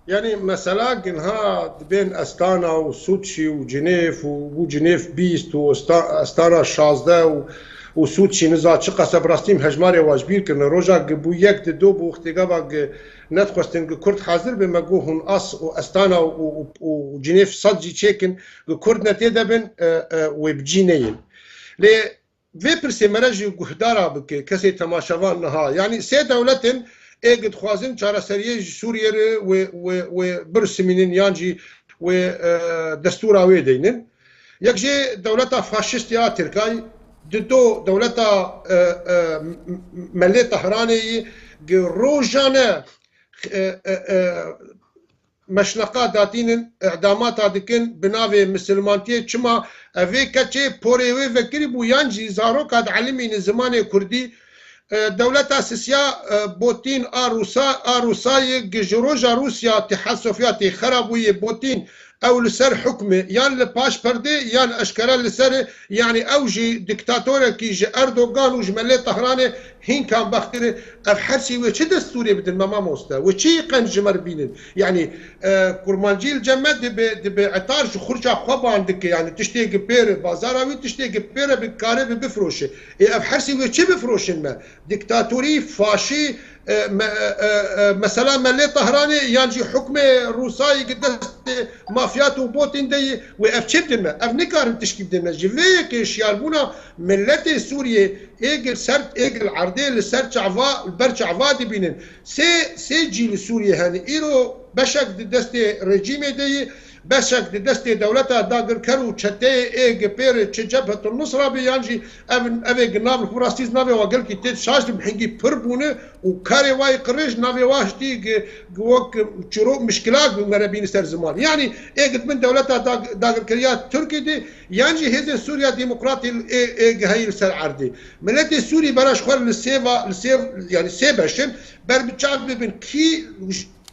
Yanî mesela ginha dibên Astana û Sûçî û Cinêv û bû Cinêv bîst û Asta- Astana şazdeh û, û Sûçî niza çi qese bi rastî hejmarê wa ji bîr kirine. Roja gi bû yek di do bû wextê gava gi nedixwestin gi Kurd hazir be me got hûn as û Astana û, û, û Cinêv sed jî çêkin gi Kurd ne tê de bin, e, e, wê bi cî neyên. Lê vê pirsê mere jî guhdara bike kesê temaşevan niha. Yanî sê dewletin ê gi dixwazin çareseriyê ji Sûriyê re wê, wê, wê birsimînin yan jî wê, e, destûra wê deynin. Yek jê dewleta faşist ya Tirkay, di do dewleta, e, e, m- m- Melê Tehranê yî gi rojane, e, e, e, meşleqa datînin, îdamata dikin bi navê misilmantiyê. Çima? Ev vê keçê porê wê vekirî bû yan jî zaroka dielimînin zimanê kurdî. E, dewleta sisiya, e, Botîn a Rûsa, a Rûsayê gi ji roja Rûsya Tîha Sovyetê xera bûye Botîn, ew li ser hukm e, yan li paş perdê yan eşkere li ser e, yanî ew jî dîktatorekî ji Erdogan û ji Melê Tehranê hînkan bextir e. Ev hersî wê çi destûrê bidin me mamoste? Wê çi qenc ji me re bînin? Yanî, e, kurmancî li cem me dibe, dibe etar ji xurça xwe ban dike. Yanî tiştê gi pêr e, bazara wî tiştê gi pêr e, bi kare bi bifroşe. Ê ev hersî wê çi bifroşin me? Dîktatorî, faşî, e, me- e, e, e, mesela Melê Tehranê yan jî hukmê Rûsayê gi destê mafyat û Botîn de ye, wê ev çi bidin me? Ev nikarin tişkî bidin me. Ji vê yekê şiyarbûna miletê Sûriyê ê gil ser, ê gil erdê li ser çava, li ber çava dibînin. Sê, sê cî li Sûriyê hene. Îro beşek di destê rejîmê de ye, beşek di destê dewleta dagirker û çeteyê ê gi pêr e, çi Cebhetul Nusra be yan jî ev, ev ê gi nav li xwe rastî navê wa gelkî tê şaş di hingî pir bûne û karê wa yê qirêj navê wa hiştî gi, gi wek çiro mişkila gi me re bîne ser ziman. Yanî ê gi di bin dewleta dag- dagirkeriya Tirkî de yan jî hêzên Sûriya Demokratî ê, ê gi heyî li ser erdê. Miletê Sûrî bera ji xwe li sê va, li sê, yanî sê beş in, ber bi çav bibin kî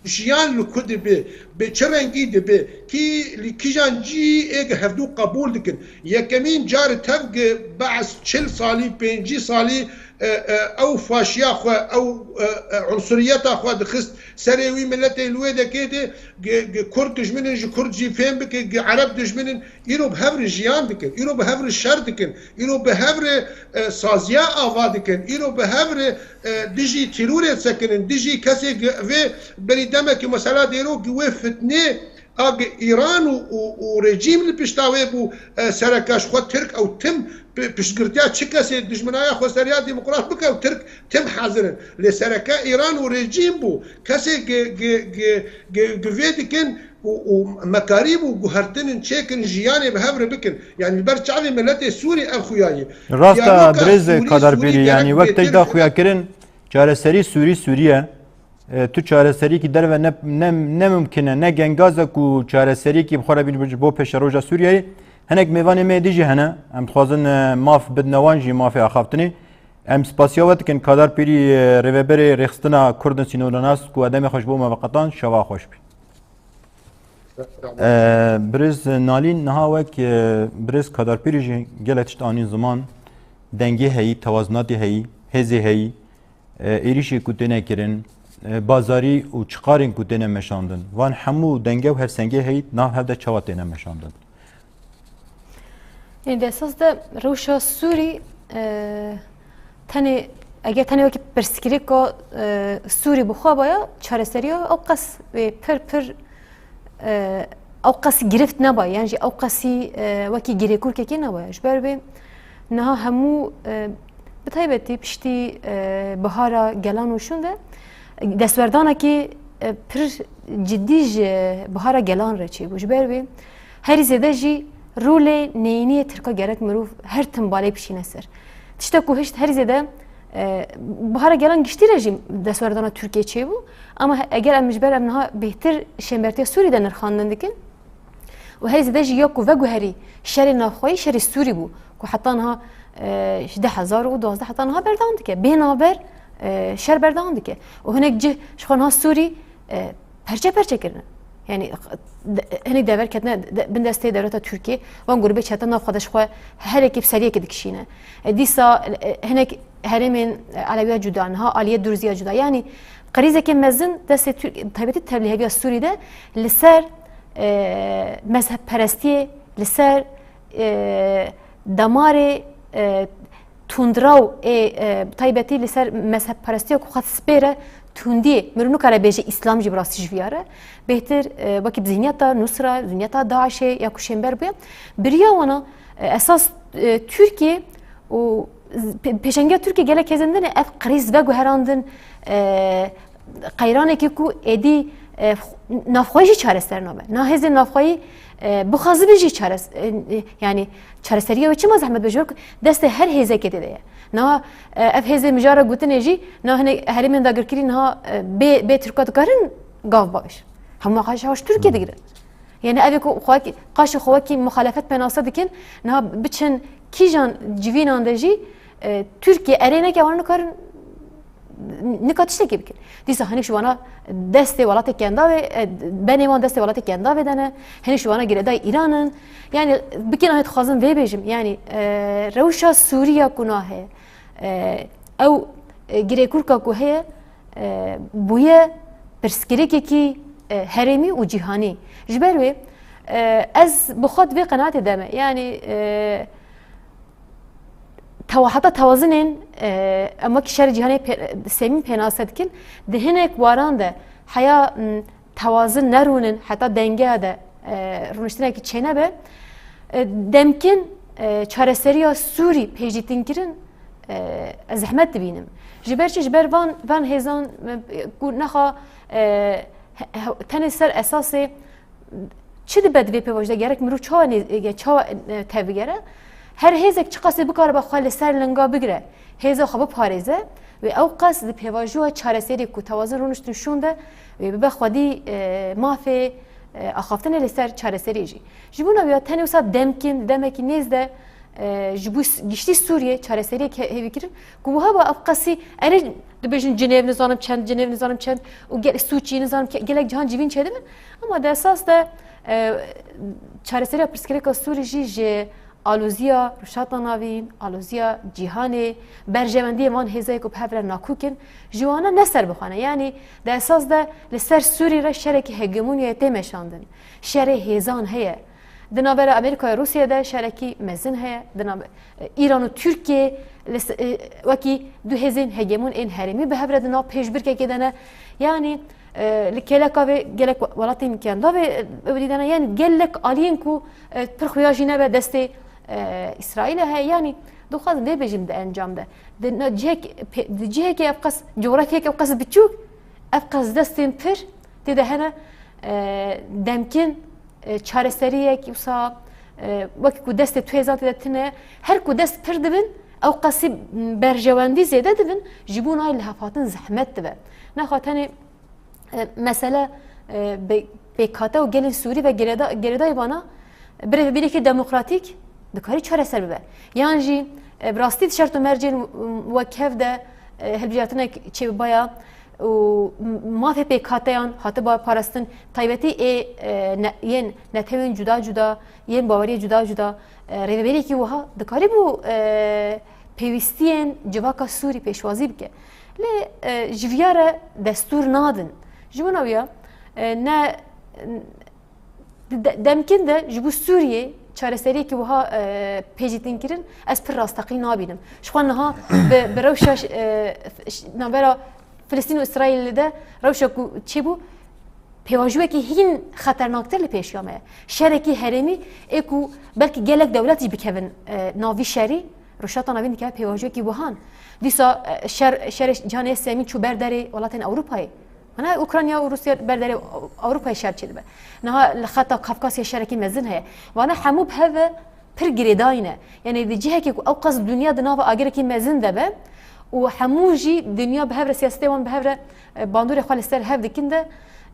jiyan li ku dibe, bi çi rengî dibe, kî li kîjan cî ê gi hevdû qebûl dikin. Yekemîn car tev gi Be'es çil salî, pêncî salî, e, e, ew faşiya xwe, ew, e, e, unsuriyeta xwe dixist serê wî miletê li wê dekê de, gi, gi Kurd dijmin in, ji Kurd jî fêm bike, gi Ereb dijmin in, îro bi hev re jiyan dikin, îro bi hev re şer dikin, îro bi hev re, e, saziya ava dikin, îro bi hev re, e, dijî tîrorê disekinin, dijî kesê gi vê berî demekî mesela dêro gi wê fitnê a gi Îran û, û, û rejîm li pişta wê bû, e, sereke ji xwe Tirk ew tim pi- piştgirtiya çi kesê dijminaya xweseriya demokrat bike ew Tirk tim hazir in. Lê sereke Îran û rejîm bû. Kesê gi, gi, gi, gi, gi vê dikin û, û mekarî bû guhertinin çêkin jiyanê bi hev re bikin. Yanî li ber çavê miletê Sûrî ev xuya ye. Rast e, Diyaloga birêz Sûrî, Kadarpîrî, Sûrî yanî gerek wek têk bêtir da xuya kirin, çareserî Sûrî, Sûrî ye. E, tu çareseriyekî derve ne, ne, ne mimkin e, ne gengaz e ku çareseriyekî bi xwe re bînin ji bo pêşeroja Sûriyeyê. Hinek mêvanê me dî jî hene. Em dixwazin, e, maf bidine wan jî mafê axaftinê. Em spasiya we dikin Kadarpîrî, e, rêveberê Rêxistina Kurd in Sînordanas ku demê xwe ji bo me veqetan, şeva xweş bî. E, birêz Nalîn, niha wek, e, birêz Kadarpîrî jî gelek tişt anîn ziman, dengê heyî, tewazinatê heyî, hêzê heyî, e, êrîşê ku têne kirin, e, bazarî û çiqarên ku têne meşandin. Van hemû denge û hevsengê heyî nav hev de çawa têne meşandin? Yanî di esas de rewşa Sûrî, e, tenê, eger tenê wekî pirsgirêka, e, Sûrî bi xwe baya, çareseriya ew qas wê pir pir, e, ew qas girift nebaya, yan jî ew qasî, e, wekî girêkûrkekê nebaya. Ji ber vê niha hemû, e, bi taybetî piştî, e, bihara gelan û şûn de destwerdanekî, e, pir cidî ji bihara gelan re çêbû. Ji ber vê herî zêde jî rolê neyîniyê Tirka gerek mirov her tim balê bişîne ser. Tişta ku hişt herî zêde E, Bihara gelan giştî re jî destwerdana Tirkiyê çêbû. Ama he-, eger em ji ber em niha bêhtir şênbertiya Sûrî de nirxandin dikin û herî zêde jî ya ku veguherî şerê navxweyî, şerê Sûrî bû ku heta niha, e, ji du hezar û duwazdeh heta niha berdewam dike. Bê navber, e, şer berdewam dike. Û hinek cih ji xwe niha Sûrî, e, perçe perçe kirine. Yani, de-, hinek dever ketine de-, bin destê dewleta Tirkiyê, van grûbê çete nav xwe de ji xwe her yekê bi seriyekê dikişîne. E, dîsa, e, hinek herêmên, e, Elewiya cuda, niha aliyê Durziya cuda. Yani, krîzeke mezin destê Tirk-, taybetî tevlîheviya Sûrî de li ser, e, mezhebperestiyê, li ser, e, damarê, e, tundraw ê, e, bi taybetî li ser mezhebperestiya ku xwe dispêre tundiyê, mirov nikare bêje Îslam jî bi rastî ji viya re. Bêhtir, e, wekî bi zihniyeta Nusra, zihniyeta DAIŞê ya ku şênber bûye. Bi riya wana, e, esas, e, Tirkiye û z-, pê-, pêşengiya Tirkiye gelek hêzên din e ev krîz veguherandin, e, qeyranekî ku êdî, e, xu-, navxweyî jî çareser nabe. Na hêzên navxweyî, e, bixwazibin jî çares-, e, e, yani çareseriya wê çima zehmet be? Ji ber ku destê her hêzekê tê de ye. Niha, e, ev hêzê mijara gotinê jî, niha hinek herêmên dagirkirî niha, e, bê, bê Tirka dikarin gav bavêjin. Hema xwe ji Tirkiye digirin. Yani ev ê ku xwe wekî, qaşê xwe wekî muxalefet penase dikin, niha biçin kîjan civînan de jî, e, Tirkiye erê neke wan nikarin, nika tiştekî bikin. Dîsa hinek ji wana destê welatê kendavê, e, benê wan destê welatê kendavê de ne, hinek ji wana girêdayî Îran in. Yani bikin, ez dixwazim vê bêjim, yani, e, rewşa Sûriya ku niha heye, e, ew, e, girêkûrka ku heye, e, bûye pirsgirêkekî, e, herêmî û cîhanî. Ji ber wê, e, ez bi xwe di vê qenaetê de me. Yani, e, tewa-, heta tewazinên, e, em wekî şerê cîhanê pê-, sêmîn pênase dikin, di hinek waran de heya, m, tewazin nerûnin, heta dengeya de, e, rûniştinekî çênebe, e, demkin, e, çareseriya Sûrî pêşîtinkirin, e, ez zehmet dibînim. Ji ber çi? Ji ber van, van hêzan, e, ku nexa, e, he-, he-, tenê ser esasê çi dibe di vê pêvajoyê de, gerek mirov çawa nê-, e, çawa, e, tevbigere? Her hêzek çiqasê bikaribe xwe li ser linga bigire, hêza xwe biparêze, wê ew qas di pêvajoya çareserî ku tewazin rûniştin şûn de, wê bibe xwedî, e, mafê, e, axaftinê li ser çareserî jî. Ji bona wî ya tenê wisa demkin, demekî nêz de, e, ji bo s-, giştî Sûriyê çareseriyek he-, hêvî kirin, ku wiha ba ev qasî, erê dibêjin Cinêv nizanim çend, Cinêv nizanim çend û gel-, Sûçî nizanim ke-, gelek cihan civîn çêdibin. Ama di esas de, e, çareseriya pirsgirêka Sûrî jî ji aloziya Rojhilata Navîn, aloziya cîhanê, berjewendiyê van hêzayê ku bi hev re nakok in, ji wana ne serbixwe ne. Yanî di esas de li ser Sûrî re şerekî hegemonyayê tê meşandin. Şerê hêzan heye. Di navbera Amerîkayê Rûsiyê de şerekî mezin heye. Di nav-, e, Îran û Tirkiyê li se-, e, wekî du hêzên hegemon ên herêmî bi hev re di nav pêşbirkekê de ne. Yanî, e, li kêleka vê gelek we-, welatên kendavê, e, ewilî de ne. Yanî gelek aliyên ku, e, pir xuya jî nebe destê, e, Îsraîlê heye. Yanî dixwazim vê bêjim di encam de. Di na-, cihek-, pê-, di cihekê ev qas, cografyayek ev qas biçûk, ev qas destên pir tê de hene, e, demkin, e, çareseriyek wisa, e, wekî ku destê tu hêzan tê de tune, her ku dest pir dibin, ew qasî, m, berjewendî zêde dibin, ji bo nayê lihevhatin zehmet dibe. Nexa tenê, e, mesele, e, be-, pêkate û gelên Sûrî ve girêda-, girêdayî vana, bi rêvebîrekî demokratîk dikarî çareser bibe. Yan jî, e, bi rastî di şert û mercên, m, wekhev de, e, hilbijartinek çêbibaya, û mafê pêkhateyan hatiba parastin, taybetî ê, e, ne-, yên netewên cuda cuda, yên baweriyê cuda cuda, e, rêvebirêkî wiha dikarîbû, e, pêwîstiyên civaka Sûrî pêşwazî bike. Lê, e, ji viya re destûr nadin. Ji bona wî ya, e, ne, Di de-, demkin de ji bo Sûriyê çareseriyekî wiha, e, pêşîtin kirin, ez pir rasteqî nabînim. Ji xwe niha bi, bi rewşa ş-, e, f-, ş-, navbera Filistîn û Îsraîlê de rewşa ku çêbû, pêvajoyekî hîn xeternaktir li pêşiya me ye. Şerekî herêmî ê ku belkî gelek dewlet jî bikevin, e, nav vî şerî, Rojhilata Navîn dikeve pêvajoyekî wihan. Dîsa, e, şer, şerê Cîhanê Sêmî çû ber derê welatên Ewropayê. Ana Ukrayna û Rûsya ber derê Ewropayê şer çêdibe. Niha li xeta Kafkasya şerekî mezin heye. Vana hemû bi hev ve pir girêdayî ne. Yanî di cihekê ku ew qas dinya di nava agirekî mezin de be û hemû jî dinya bi hev re, siyasetê wan bi hev re, e, bandorê xwe li ser hev dikin de,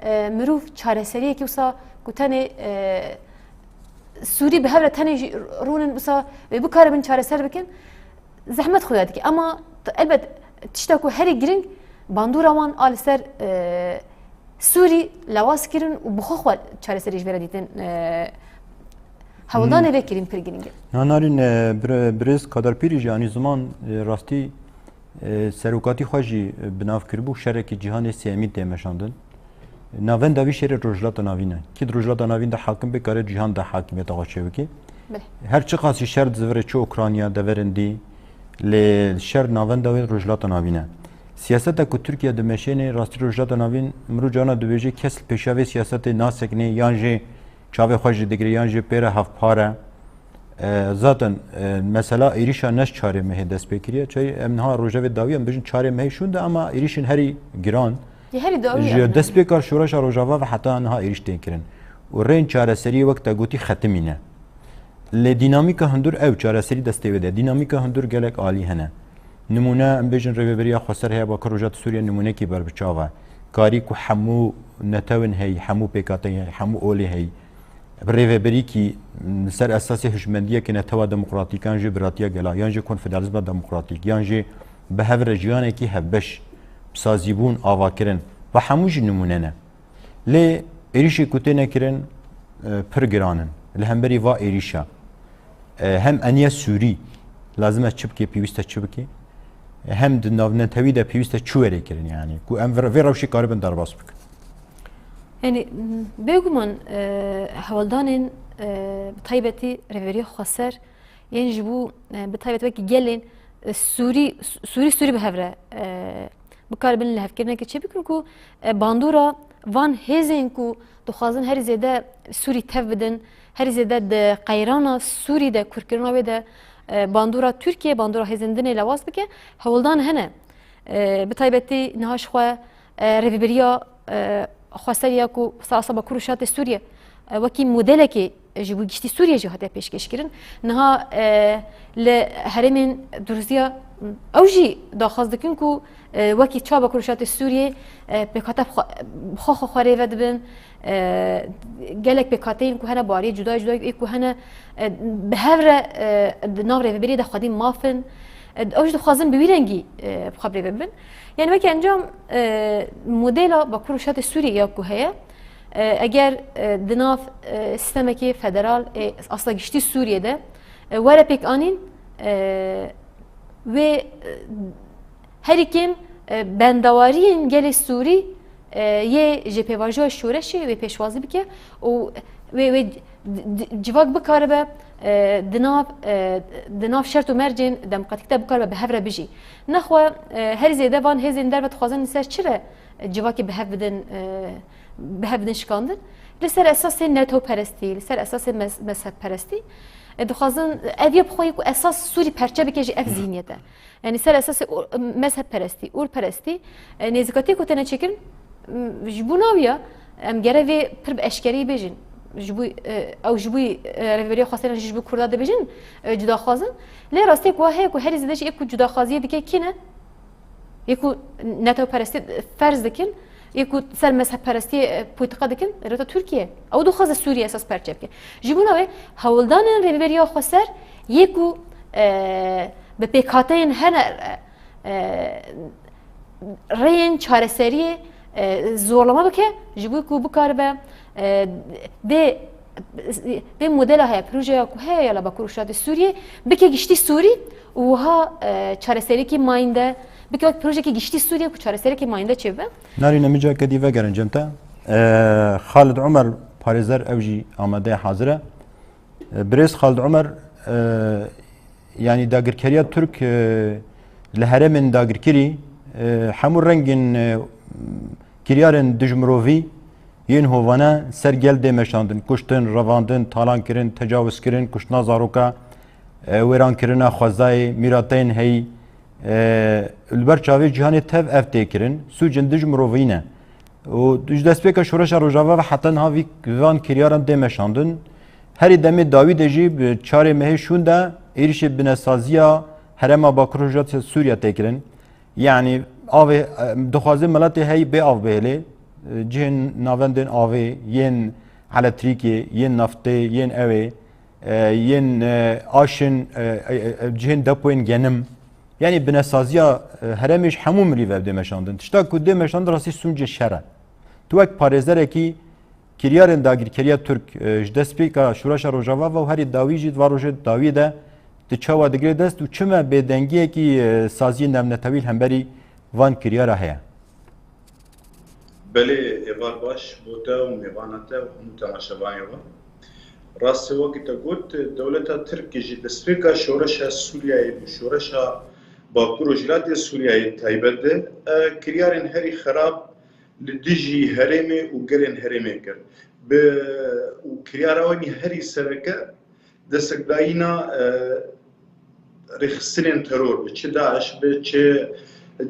e, mirov çareseriyekî wisa ku tenê, e, Sûrî bi hev re tenê jî rûnin wisa wê bikaribin çareser bikin, zehmet xuya dike. Ama t-, elbet tişta ku herî giring bandora wan a li ser, e, Sûrî lewaz kirin û bi xwe xwe çareserî ji vê re dîtin, e, hewldanê vê kirin pir giring e. Na, Narîn, e, bir-, birêz Kaderpîrî jî anî ziman, e, rastî, e, serokatî xwe jî, e, bi nav kiribû, şerekî cîhanê sêyemîn tê meşandin. Navenda vî şerê Rojhilata Navîn e. Kî di Rojhilata Navîn de hakim bê, kare cîhan de hakimiyeta xwe çêbike. Belê. Her çiqasî şer di zivirê çi Ukrayna, deverên dî, lê şer navenda wê Rojhilata Navîn e. Siyaseta ku Tirkiye dimeşênê, rastî Rojhilata Navîn, mirov carna dibêje kes li pêşiya vê siyasetê nasekine, yan jî çavê xwe jî digire, yan jî pê re hevpar e. E, zaten, e, mesela êrîşa ne ji çarê mehê dest pê kiriye. Çayê em niha rojevê dawî em bijin çarê mehê şûnde, ama êrîşên herî giran. Yê herî dawî ji em destpêka şoreşa Rojava ve heta niha êrîş tên kirin. Û rên çareseriyê wek te gotî xetimî ne. Lê dînamîka hundir ew çareserî destê wê de. Dînamîka hundir gelek alî hene. Nimûne, em bêjin rêveberiya xweser heye Bakur Rojhilat Sûriye nimûnekî berbiçav e. Karî ku hemû netewin heyî, hemû pêkateyî heyî, hemû olê heyî, bi rêveberîkî, m, li ser esasê hişmendiyeke netewa demokratîk, yan jî biratiya gela, yan jî konfederalizma demokratîk, yan jî bi hev re jiyanekî hevbeş, bi sazîbûn ava kirin. Va hemû jî nimûne ne. Lê êrîşê ku têne kirin, e, pir giran in. Li hemberî va êrîşa, e, hem eniye Sûrî lazim e çi bike, pêwîst e çi bike, hem di navnetewî de pêwîst e çi were kirin, yanî ku em vê, vê rewşê karibin derbas bikin. Yanî, bêguman, e, hewldanên, e, bi taybetî rêveberiya xweser, yên ji bo, e, bi taybet wekî gelên, e, Sûrî, Sûrî, Sûrî bi hev re, e, bikaribin lihevkirinekê çêbikin ku, e, bandora van hêzên ku dixwazin herî zêde Sûrî tev bidin, herî zêde di qeyrana Sûrî de, kûrkirina wê de, e, bandora Tirkiye, bandora hêzên din ê lewaz bike, hewldan hene. E, bi taybetî niha ji xwe, e, rêveberiya, e, xweser ya ku ser asta Bakur û Şatê Sûriye, e, wekî modelekê ji bo giştî Sûriye jî hatiye pêşkêşkirin. Niha, e, li herêmên Durziya ew jî daxwaz dikin ku, e, wekî çawa Bakur û Şatê Sûriye, e, pêkhate bi xwe, bi xwe xwe rêve dibin, e, gelek pêkhateyên ku hene, bariyê cuda cuda ê ku hene, e, bi hev re, e, di nav rêveberiyê de xwedî maf in. E, ew jî dixwazin bi wî rengî, e, bi xwe bi rêve bibin. Yani wekî encam, e, modela Bakur û Şatê Sûriyê ya ku heye, e, eger, e, di nav, e, sîstemekê federal ê asta giştî Sûriyê de, e, were pêk anîn, e, wê, e, herî kêm, e, bendawariyên gelê Sûrî, e, yê ji pêvajoya şoreşê wê pêşwazî bike û wê, wê d-, d-, civak bikaribe, e, di nav, e, di nav şert û mercên demokratîk de bikaribe bi hev re bijî. Nexwe, e, herî zêde van hêzên derve dixwazin li ser çi re civakê bi hev bidin, e, bi hev bidin şikandin? Li ser esasê netewperestî, li ser esasê mez-, mezhebperestî, e, dixwazin ev yê bi xwe yê ku esas Sûrî perçe bike ji ev zihniyete. Yani ser esasê ur-, mezhebperestî, urperestî, e, nêzîkatiyê ku têne çêkirin, m, ji bo nawiya em gere vê pir bi eşkerî bêjin. Ji bo, e, ew ji bo, e, rêveberiya xweser ji bo Kurda dibêjin, e, cudaxwazin. Lê rastiyek wa heye ku herî zêde jî ê ku cudaxwaziyê dike kî ne? Yê ku netewperestî ferz dikin, yê ku ser mezhebperestiyê, e, politika dikin, rêta Tirkiye. Ew dixwaze Sûriye esas perçe bike. Ji bona wê hewldanên Rêveberiya Xweser yê ku, e, bi pêkhateyên hene, e, rêyên çareseriyê, e, zorlama bike, ji bo ku bikaribe, e, dê Vê modela heye, projeya ku heye ya li Bakur û Şatê Sûriyê, bike giştî Sûrî û wiha, e, çareseriyekî mayînde, bike wek projeyekî giştî Sûriyê ku çareseriyekî mayînde çêbibe. Narîne, min careke dî vegerin cem te. E, Xalid Umer parêzer ew jî amade hazir e. E, birêz Xalid Umer, e, yanî dagirkeriya Tirk, e, li herêmên dagirkirî, e, hemû rengên, e, kiryarên dijmirovî yên hovane ser gel dê meşandin, kuştin, revandin, talankirin, tecawizkirin, kuştina zaroka, e, wêrankirina xwezayê, mîrateyên heyî, e, li ber çavê cîhanê tev ev tê kirin, sûcên dij mirovî ne. Û ji destpêka şoreşa Rojava ve heta niha vî, van kiryaran tê meşandin. Herî demê dawî de jî bi çarê mehê şûn de êrişê binesaziya herêma Bakur Rojhilat Sûriye tê kirin. Yanî avê, e, dixwaze miletê hey bê av bihêlê, e, cihên navendên avê, yên elektrîkê, yên naftê, yên ewê, e, yên, e, aşin, e, e, e, cihên depoyên genim. Yanî binesaziya, e, herêmê ji hemû mirî ve dê meşandin. Tişta ku dê meşandin rastî sûcê şer e. Tu wek parêzerekî kiryarên dagirkeriya Tirk, e, ji destpêka Şoreşa Rojava ve û herî dawî jî di van rojê dawî de tu çawa digire dest û çima bêdengiyekî, e, saziyên navnetewî li hemberî van kiryara heye? Belê, êvar baş bo te û mêvana te û hemû temaşevanê we. Rastî wekî te got, dewleta Tirk ji destpêka şoreşa Sûriyeyê û şoreşa Bakur û Rojhilatê Sûriyeyê taybet de, e, kiryarên herî xerab li dijî herêmê û gelên herêmê kir. Bi, û kiryara wî herî sereke destekdayîna, e, rêxistinên teror bi, çi DAIŞ bi, çi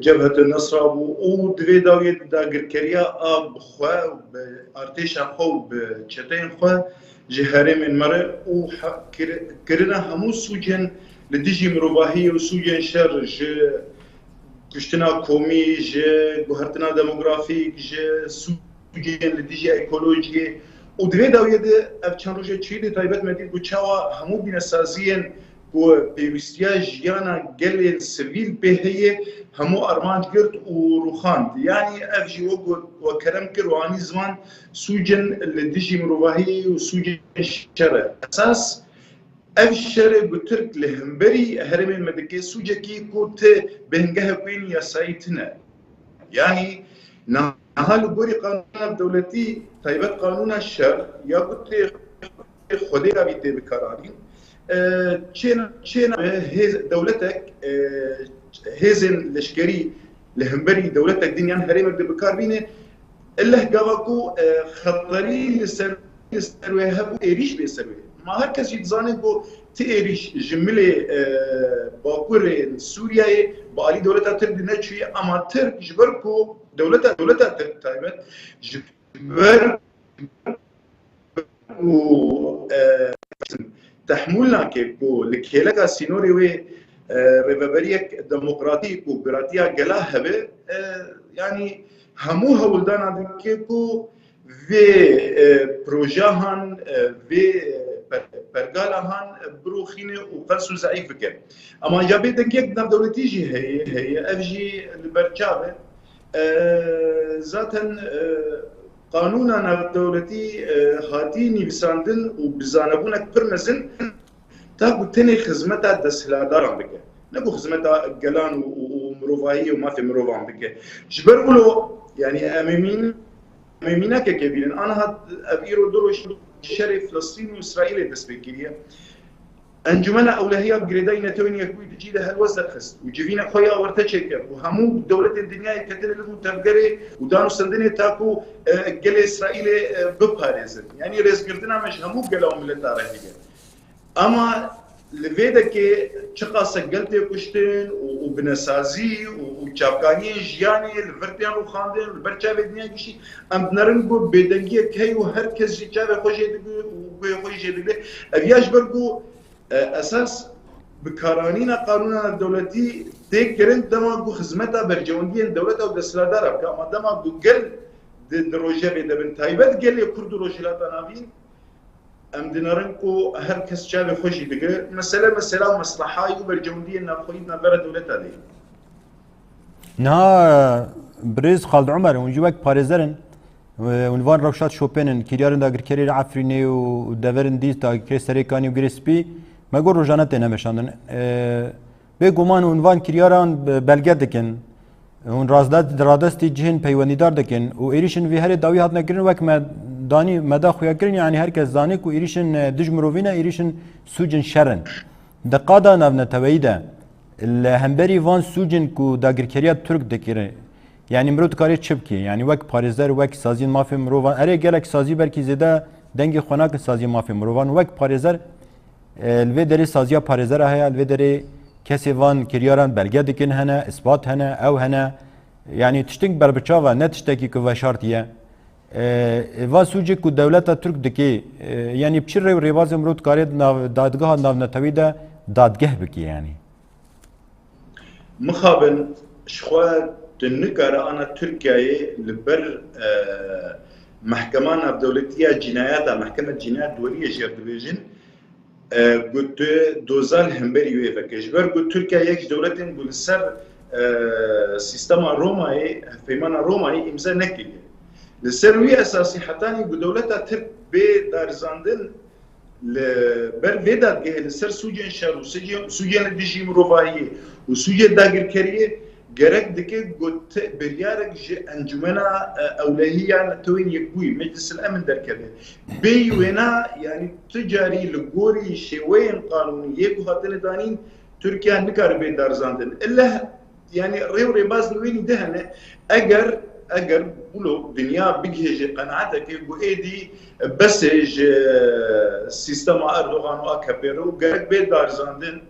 Cebhet Nusra bû û di vê dawiyê de dagirkeriya a bi xwe û bi artêşa xwe û bi çeteyên xwe ji herêmên me re û he-, kir-, kirina hemû sûcên li dijî mirovahiyê û sûcên şer ji kuştina komî, ji guhertina demografîk, ji sûcên li dijî ekolojiyê. Û di vê dawiyê de ev çend roja çêyî de taybet me dît ku çawa hemû bînesaziyên ku pêwîstiya jiyana gelên sivîl pê heye, hemû armanc girt û rûxand. Yanî ev jî wek got, we kerem kir û anî ziman sûcên li dijî mirovahiyê û sûcên şer e. Esas Ev şerê ku Tirk li hemberî herêmên me dike, sûcekî ku ti bingehek wê yasayî tine. Yanî niha li gorî qanûna dewletî, taybet qanûna şer, ya ku tê Xwedê re vî tê bikaranîn, e, çêna, çêna hêz, dewletek, e, hêzên leşkerî li hemberî dewletek din yan herêmek de bikar bîne, illeh gava ku, e, xeterî li ser, li ser wê hebû, êrîş bê ser wê. Ma her kes jî dizane ku ti êrîş ji milê, e, bakurên Sûriyeyê bi alî dewleta Tirk de neçûye, ama Tirk ji ber ku dewleta, dewleta Tirk taybet, ji ber û, e, tehmûl nake ku li kêleka sînorê wê, e, rêveberiyek demokratîk û biratiya gela hebe, e, yanî hemû hewldana dike ku vê, e, projehan, e, vê, e, per-, pergalahan, e, birûxîne û qels û zeîf bike. Ama ya bêdengiyek navdewletî jî heye, heye. Ev jî li ber çav e. E, zaten, e, qanûna navdewletî, e, hatî nivîsandin û bi zanebûnek pir mezin ta ku tenê xizmeta desthilatdaran bike. Ne ku xizmeta gelan û, û, û mirovahiyê û mafê mirovan bike. Ji ber wilo, yanî em ê mîn-, em ê mînakeke bînin. Aniha ev îro du roj şerê Filistîn û Îsraîlê dest pê kiriye. Encûmena Ewlehiya bi girêdayî Netewên Yekbûyî di cî de helwest derxist û civîna xwe ya awarte çêkir û hemû dewletên dinyayê ketine li vî tevgerê û dan û sendinê ta ku, e, gelê Îsraîlê, e, biparêzin. Yanî rêzgirtina me ji hemû gela û mileta re heye. Ama li vê dekê çiqasek gel tê kuştin û, û binesazî û, û çavkaniyên jiyanê li vir tên rûxandin, li ber çavê dinya gişî, em dinerin ku bêdengiyek heye û her kes jî çavê xwe jê digire û guhê xwe jî jê digire. Ev ya ji ber ku E, esas bikaranîna qanûna navdewletî tê kirin dema ku xizmeta berjewendiyên dewleta û desthilatdara bike, ama dema ku gel di, di rojevê de bin, taybet gelê Kurd û Rojhilata Navîn, em dinerin ku her kes çavê xwe jî digire. Mesele, mesela meslehayî û berjewendiyên navxweyî di navbera dewleta de ye. Niha birêz Xalid Umer, hûn jî wek parêzer in, hûn van rewşa dişopênin, kiryarên dagirkerî li Efrînê û deverên dî, dagirkerê Serêkanî û Girê Spî, me got rojane têne meşandin. E, bêguman hûn van kiryaran be-, belge dikin, hûn razde-, radestî cihên peywendîdar dikin û êrîşên vî herê dawî hatine kirin wek me danî, me da xuya kirin, yanî her kes zanî ku êrîşên, e, dij mirovî ne, êrîşên sûcên şer in. Di qada navneteweyî de, li hemberî van sûcên ku dagirkeriya Tirk dikire, yanî mirov dikare çi bike? Yanî wek parêzer, wek saziyên mafê mirovan, erê gelek sazî belkî zêde dengê xwe nakin saziyên mafê mirovan. Wek parêzer, e, li vê derê saziya parêzera heye, li vê derê kesê van kiryaran belge dikin hene, ispat hene, ew hene. Yanî tiştên berbiçav e, ne tiştekî ku veşartiye. E, va sûcê ku dewleta Tirk dike, e, yanî bi çi rê û rêbazê mirov dikare di nav-, dadgeha navnetewî de dadgeh bike yanî? Mixabin Jixwe tu nikare ana Tirkiyeyê li ber, e, mehkema navdewletî ya cînayeta, mehkeme cînayet weriyê jê re dibêjin, e, ku tu doza li hemberî wê veke. Ji ber ku Tirkiye yek ji dewletên ku li ser, e, sîstema Romayê, hevpeymana Romayê îmze nekiriye. Li ser wî esasî hetanî ku dewleta Tirk bê darizandin, li ber vê dadgehê li ser sûcên şer û sûcên, sûcên li dijî mirovahiyê û sûcê dagirkeriyê gerek dike ku ti-, biryarek ji Encûmena, e, Ewlehî ya Netewên Yekbûyî, Meclis el Emin derkeve. Bêyî wêna, yanî tu carî li gorî şêweyên qanûnî yê ku hatine danîn, Tirkiye nikare bê darizandin. Îlle Yanî rê û rêbazên wê nî de hene. Eger, eger wilo dinya bigihêje qenaetekê ku êdî bes e ji sîstema Erdogan û A K P re û gerek bê darizandin,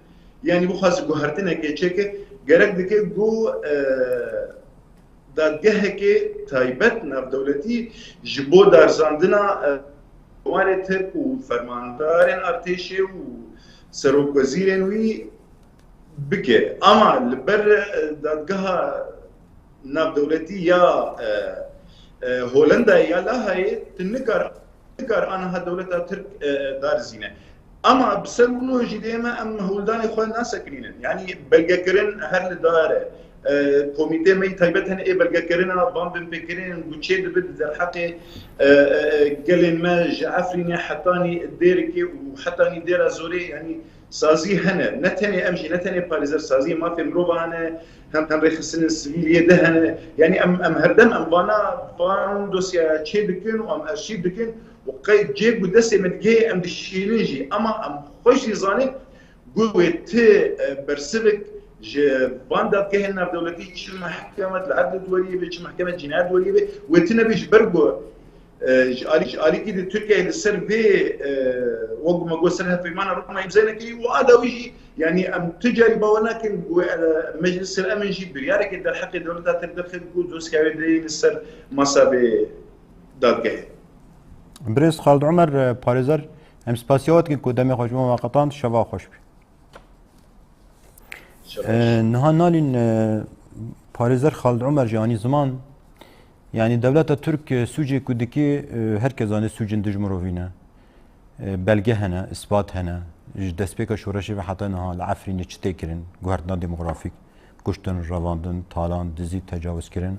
yanî bixwaze guhertinekê çêke, gerek dike ku, e, dadgehekê taybet navdewletî ji bo darizandina, e, komarê Tirk û fermandarên artêşê û serokwezîrên wî bike. Ama li ber, e, dadgeha navdewletî ya, e, e, Holendayê ya Lahayê, tu nikar, nikar aniha dewleta Tirk, e, darizîne. Ama bi ser wilo jî dê me em hewldanê xwe nasekinînin. Yanî belgekirin her li dar e. E, komîtê me yî taybet hene ê belgekirina van binpêkirinên ku çê dibe di derheqê, e, e, e, gelên me ji Efrînê hetanî Dêrikê û hetanî Dêra Zorê, yanî sazî hene. Ne tenê em jî, ne tenê parêzer, saziyê mafê mirovan hene, hem, hem rêxistinên sivîl yê de hene. Yanî em, em herdem em vana, van dosyaya çê dikin û em erşîv dikin û qey cê ku destê me digihê em dişînin jî. Ama em xwe jî zanin ku wê ti, e, bersivik ji van dadgehên navdewletî, çi mehkemet li edlê weriyê be, çi mehkemet cînayet weriyê be, wê ti nebê ji ber ku, e, ji alî-, ji alîkî di Tirkiyeyê li ser vê, e, wek me got, ser hevpeymana Roma îmze nekirî û a dawî jî, yanî em tu carî bawer nakin ku, e, Meclis el Emin jî biryarekê derheqê dewleta Tirk derxe ku dosyayê wê deyê li ser masa vê dadgehê. Birêz Xalid Omer, e, parêzer, em spasiya we dikin ku demê xwe ji bo me qetand, şeva xweş be. Şeva xweş. E, niha Nalîn, e, parêzer Xalid Omer jî anî ziman, yanî dewleta Tirk, e, sûcê ku dikê, e, her kes zane sûcên dij mirovî ne. E, belge hene, ispat hene. Ji destpêka şoreşê ve heta niha li Efrînê çi tê kirin, guhertina demografîk, kuştin, revandin, talan, dizî, tecawizkirin.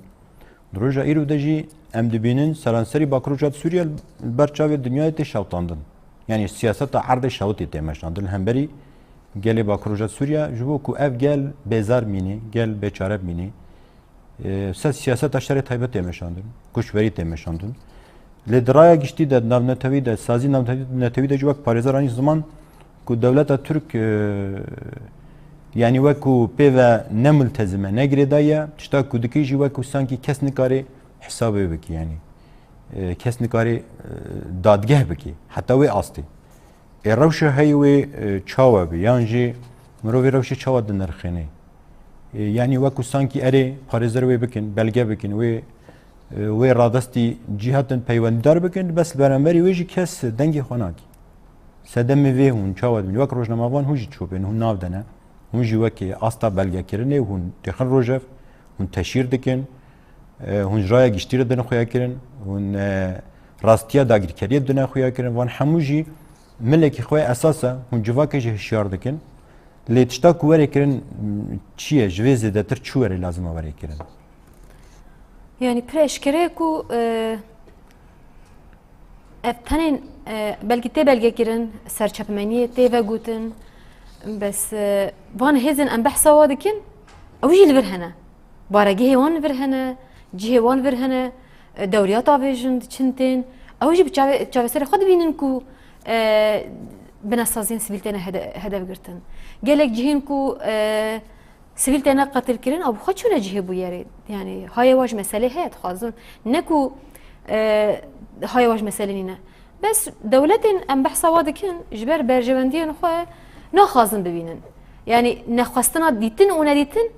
Di roja îro de jî em dibînin seranserî Bakur Rojhilat Sûriye li ber çavê dinyayê tê şewtandin. Yanî siyaseta erdê şewitê tê meşandin. Li hemberî gelê Bakur Rojhilat Sûriye ji bo ku ev gel bêzar mînî, gel bêçare mînî, e, ser siyaseta şerê taybet tê meşandin, koçberî tê meşandin. Lê di raya giştî de, navnetewî de, sazî navnetewî de jî wek parêzer anî ziman ku dewleta Tirk, e, yanî wek ku pê ve ne miltezim e, ne girêdayî ye, tişta ku dikê jî wek ku sankî kes nikare hesabê bike, yanî, e, kes nikare, e, dadgeh bike, heta wê astê. Ê rewşa heyî wê, e, çawa be? Yan jî mirovê rewşê çawa dinirxêne? E, yanî wekû sankî erê parêzer wê bikin, belge bikin, wê, e, wê radestî cî hatin peywendîdar bikin, bes li beramberî wê jî kes dengê xwe nake. Sedemê vê hûn çawa dibînin? Wek rojnamevan hûn jî çopên hûn nav de ne. Hûn jî wekî asta belgekirinê hûn dixin rojev, hûn teşhîr dikin, e, hûn ji raya giştî re dine xuyakirin, hûn, e, rastiya dagirkeriyê dine xuyakirin. Van hemû jî milekî xwe esas e, hûn civakê jî hişyar dikin. Lê tişta ku were kirin, m, çi ye? Ji vê zêdetir çi were lazim e were kirin? Yanî pir eşkere ye ku, e, ev tenên, e, belkî tê belgekirin, ser çapemeniyê tê vegotin, bes, e, van hêzên em behsa wa dikin, ew jî li vir hene. Baregehê wan li vir hene, cihê wan li vir hene, e, dewriya tavêjin diçin tên. Ew jî bi çavê-, çaveserê xwe dibînin ku, e, binesaziyên sivîl têne hede-, hedef girtin. Gelek cihên ku, e, sivîl têne qetilkirin, ew bi xwe çûne cihê bûyerê. Yanî hayê wa ji meselê heye dixwazin. Ne ku, e, hayê wa ji meselê nîne. Bes dewletên em behsa wa dikin, ji ber berjewendiyên xwe naxwazin bibînin. Yanî nexwestina dîtin û nedîtin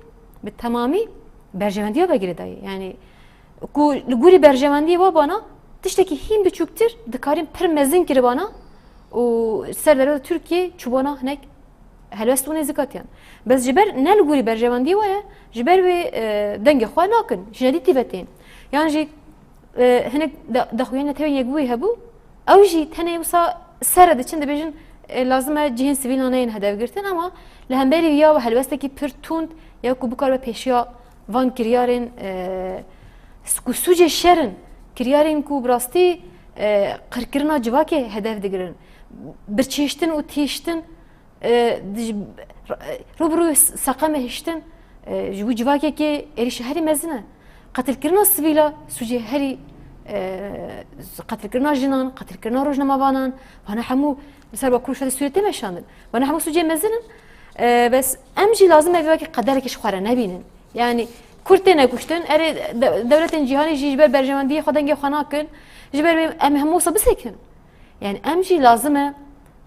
bi temamî berjewendiya vegirêdayî. Yanî ku li gorî berjewendiyê we bana tiştekî hîn biçûktir dikarîn pir mezin kiribana û ser derveta Tirkiyê çûbana hinek Helwest û nêzîkatiyan. Bes ji ber ne li gorî berjewendiyê we ye, ji ber wê, e, dengê xwe nakin, ji nedîtî ve tên. Yan jî, e, hinek da-, daxuyanî netewên yekbûyî hebû, ew jî tenê wisa ser re diçin dibêjin, e, lazim e cihên sivîl neyên hedef girtin, ama li hemberî ya we helwestekî pir tund ya ku bikaribe pêşiya van kiryarên, e, s-, ku sûcê şer in, kiryarên ku bi rastî, e, qirkirina civakê hedef digirin, birçêştin û tîştin, e, dij-, rû bi rû s-, seqemê hiştin, e, ji bo civakekê êrîşa herî mezin e. Qetilkirina sivîla sûcê herî, e, qetilkirina jinan, qetilkirina rojnamevanan, vana hemû li ser Bakur û Rojhilatê Sûriyê tê meşandin. Vana hemû sûcê mezin in. E, bes em jî lazim e vê wekî qederekî ji xwe re nebînin. Yanî Kurd têne kuştin, erê de-, dewletên cîhanî jî ji ber berjewendiyê xwe dengê xwe nakin. Ji ber wê em hemû wisa bisekin. Yanî em jî lazim e,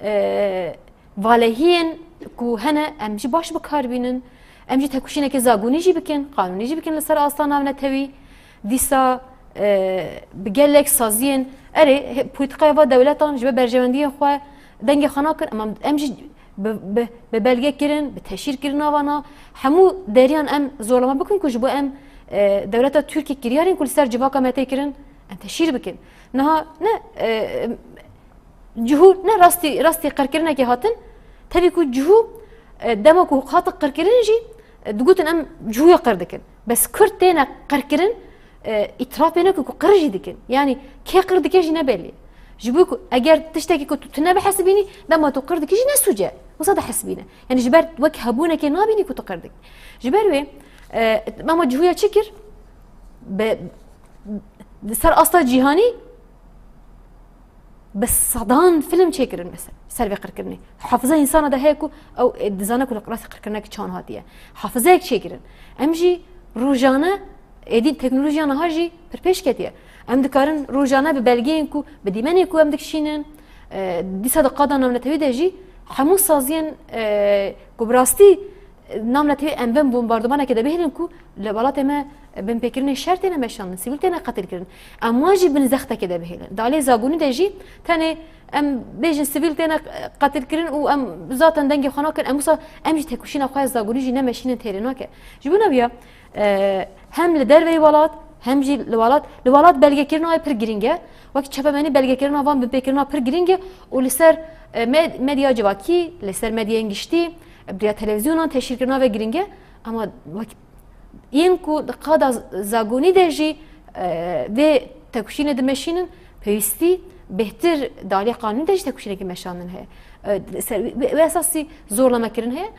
e, valehiyên ku hene em jî baş bi kar bînin. Em jî têkoşîneke zagonî jî bikin, qanûnî jî bikin li ser asta navnetewî. Dîsa, e, bi gelek saziyên, erê, he-, polîtîkaya va dewletan ji ber berjewendiyên xwe dengê xwe nakin, ama em jî bi, bi, bi belge kirin, bi teşhîr kirina vana, hemû deriyan em zorlama bikin ku ji bo em, e, dewleta Tirkiyê kiryarên ku li ser civaka me tê kirin, em teşhîr bikin. Niha ne, e, cihû ne rastî, rastî qirkirinekê hatin, tevî ku cihû, e, dema ku hatin qirkirin jî, e, digotin em cihûya qir dikin. Bes Kurd têne qirkirin, e, îtiraf pê nekin ku qir jî dikin. Yanî kê qir dike jî ne belî. Ji bo ku eger tiştekî ku tu, tu nebihesibînî, dema tu qir dikî jî ne sûc e. Wisa dihesibîne. Yanî ji ber wek hebûnekê nabînî ku tu qir dikî. Ji ber wê, e, dema cihûya çi kir? Bi, li ser asta cîhanî bi sedan film çêkirin mesela, ser vê qirkirinê. Hafiza însana de heye ku ew, e, dizane ku li rastî qirkirinek çawan hatiye. Hafizeyek çêkirin. Em jî rojane, êdî teknolojiya niha jî pir pêş ketiye. Em dikarin rojane bi belgeyên ku bi dîmenê ku em dikişînin, e, dîsa di qada navnetewî de jî hemû saziyên, e, ku bi rastî navnetewî em bin bombardumanekê de bihêlin ku li welatê me binpêkirinên şer têne meşandin, sivîl têne qetilkirin. Em wan jî bin zextekê de bihêlin. Di aliyê zagonî de jî tenê em bêjin sivîl têne qetilkirin û em zaten dengê xwe nakin, em wisa em jî têkoşîna xwe ya zagonî jî nemeşînin têrê nake. Ji bo neviya, e, hem li derveyî welat, hem jî li welat, li welat belgekirina wê pir girîng e. Wek çapemenî belgekirina van binpêkirina pir girîng e û li ser, e, med-, medya civakî, li ser medyayên giştî, bi riya televîzyonan teşhîrkirina ve girîng e. Ama wek yên ku di qada z-, zagonî de jî, e, vê têkoşînê dimeşînin, pêwîstî bêhtir di aliyê qanûnî de jî têkoşînekî meşandin heye. E, ser, wê, wê esasî zorlamekirin heye.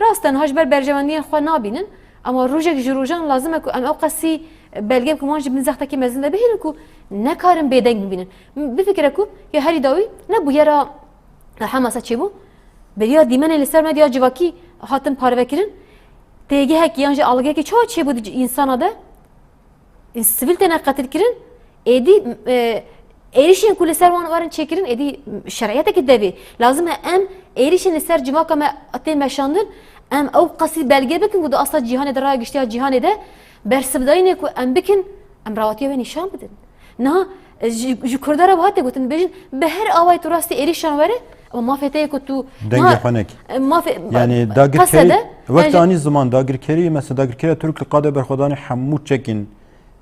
Rast e, niha ji ber berjewendiyên xwe nabînin, ama rojek ji rojan lazim e ku em ew qasî belge ku wan ji bin zextekî mezin de bihêlin ku nekarin bêdeng bibînin. Bifikire ku ya herî dawî ne bûyera Hemasa çêbû, beriya dîmenê li ser medya civakî hatin parvekirin, têgehekî yan jî algehekî çawa çêbû di însana de? Sivîl têne qetilkirin, êdî, e, êrişên ku li ser wan werin çêkirin, êdî şer'iyetekî devê. Lazim e em êrişên li ser civaka me tên meşandin, em ew qasî belge bikin ku di asta cîhanê de, raya giştiya cîhanê de bersivdayînê ku em bikin, em rawatiya wê nîşan bidin. Niha, e, ji, ji Kurda re wiha tê gotin, dibêjin, bi her awayê tu rastî êrîşan were, ama mafê te ye ku tu Dengê niha, xwe nekî. e, mafê, Yanî qese dagirkerî, de, wek yani te anî ziman dagirkerî, mesela dagirkeriya Tirk li qada berxwedanê hemû çekên,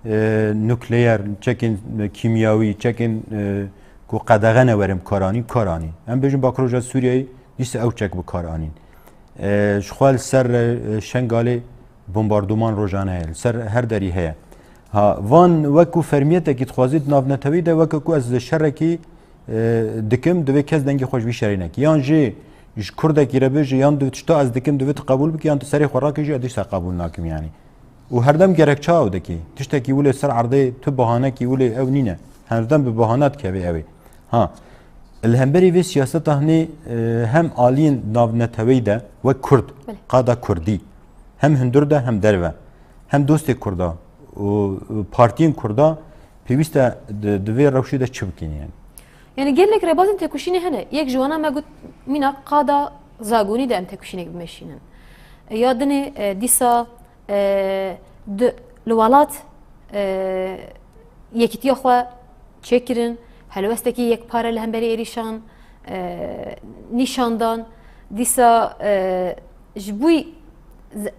e, nukleer, çekên, e, kîmyawî, çekên, e, ku qedexe ne werin bi kar anîn, bi kar anîn. Em bêjin Bakur Rojhilat Sûriyeyê dîsa ew çek bi kar anîn. E, ji xwe li ser, e, Şengalê bombarduman rojane heye, li ser her derî heye. Ha, van wekû fermiyetekî dixwazî di navnetewî de weke ku ez li şerekî, e, dikim, divê kes dengê xwe ji vî şerî nekî. Yan jî ji Kurdekî re bêje, yan divê tişta ez dikim, divê tu qebûl bikî, yan tu serê xwe rakî jî ez dîsa qebûl nakim yanî. Û herdem gerek çawa ew dikî? Tiştekî wile ser erdê tu bahanekî wile ew nîne. Herdem bi bahana dikeve ew ê. Ha, li hemberî vê siyaseta hinê, e, hem aliyên navneteweyî de wek Kurd, Belê. qada Kurdî, hem hundir de hem derve, hem dostê Kurda û, û partiyên Kurda pêwîst e di, di vê rewşê de çi bikin yani? Yani gelek rêbazên têkoşînê hene. Yek ji wana me got mîna qada zagonî de em têkoşînek bimeşînin. Ya dinê, e, dîsa, e, di, li welat, e, yekîtiya xwe çêkirin, helwestekî yekpare li hemberî êrîşan, e, nîşan dan. Dîsa, e, ji bo ze-,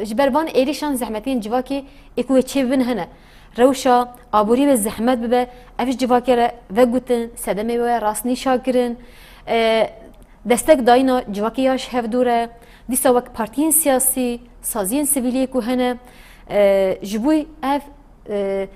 ji ber van êrîşan zehmetiyên civakê ê ku wê çêbibin hene. Rewşa aborî wê zehmet bibe, ev ji civakê re vegutin, sedemê wê rastnîşa kirin. E, destek dayîna civakê ya ji hev dûr e. Dîsa wek partiyên siyasî, saziyên sivîlî ku hene, e, ji bo ev, e,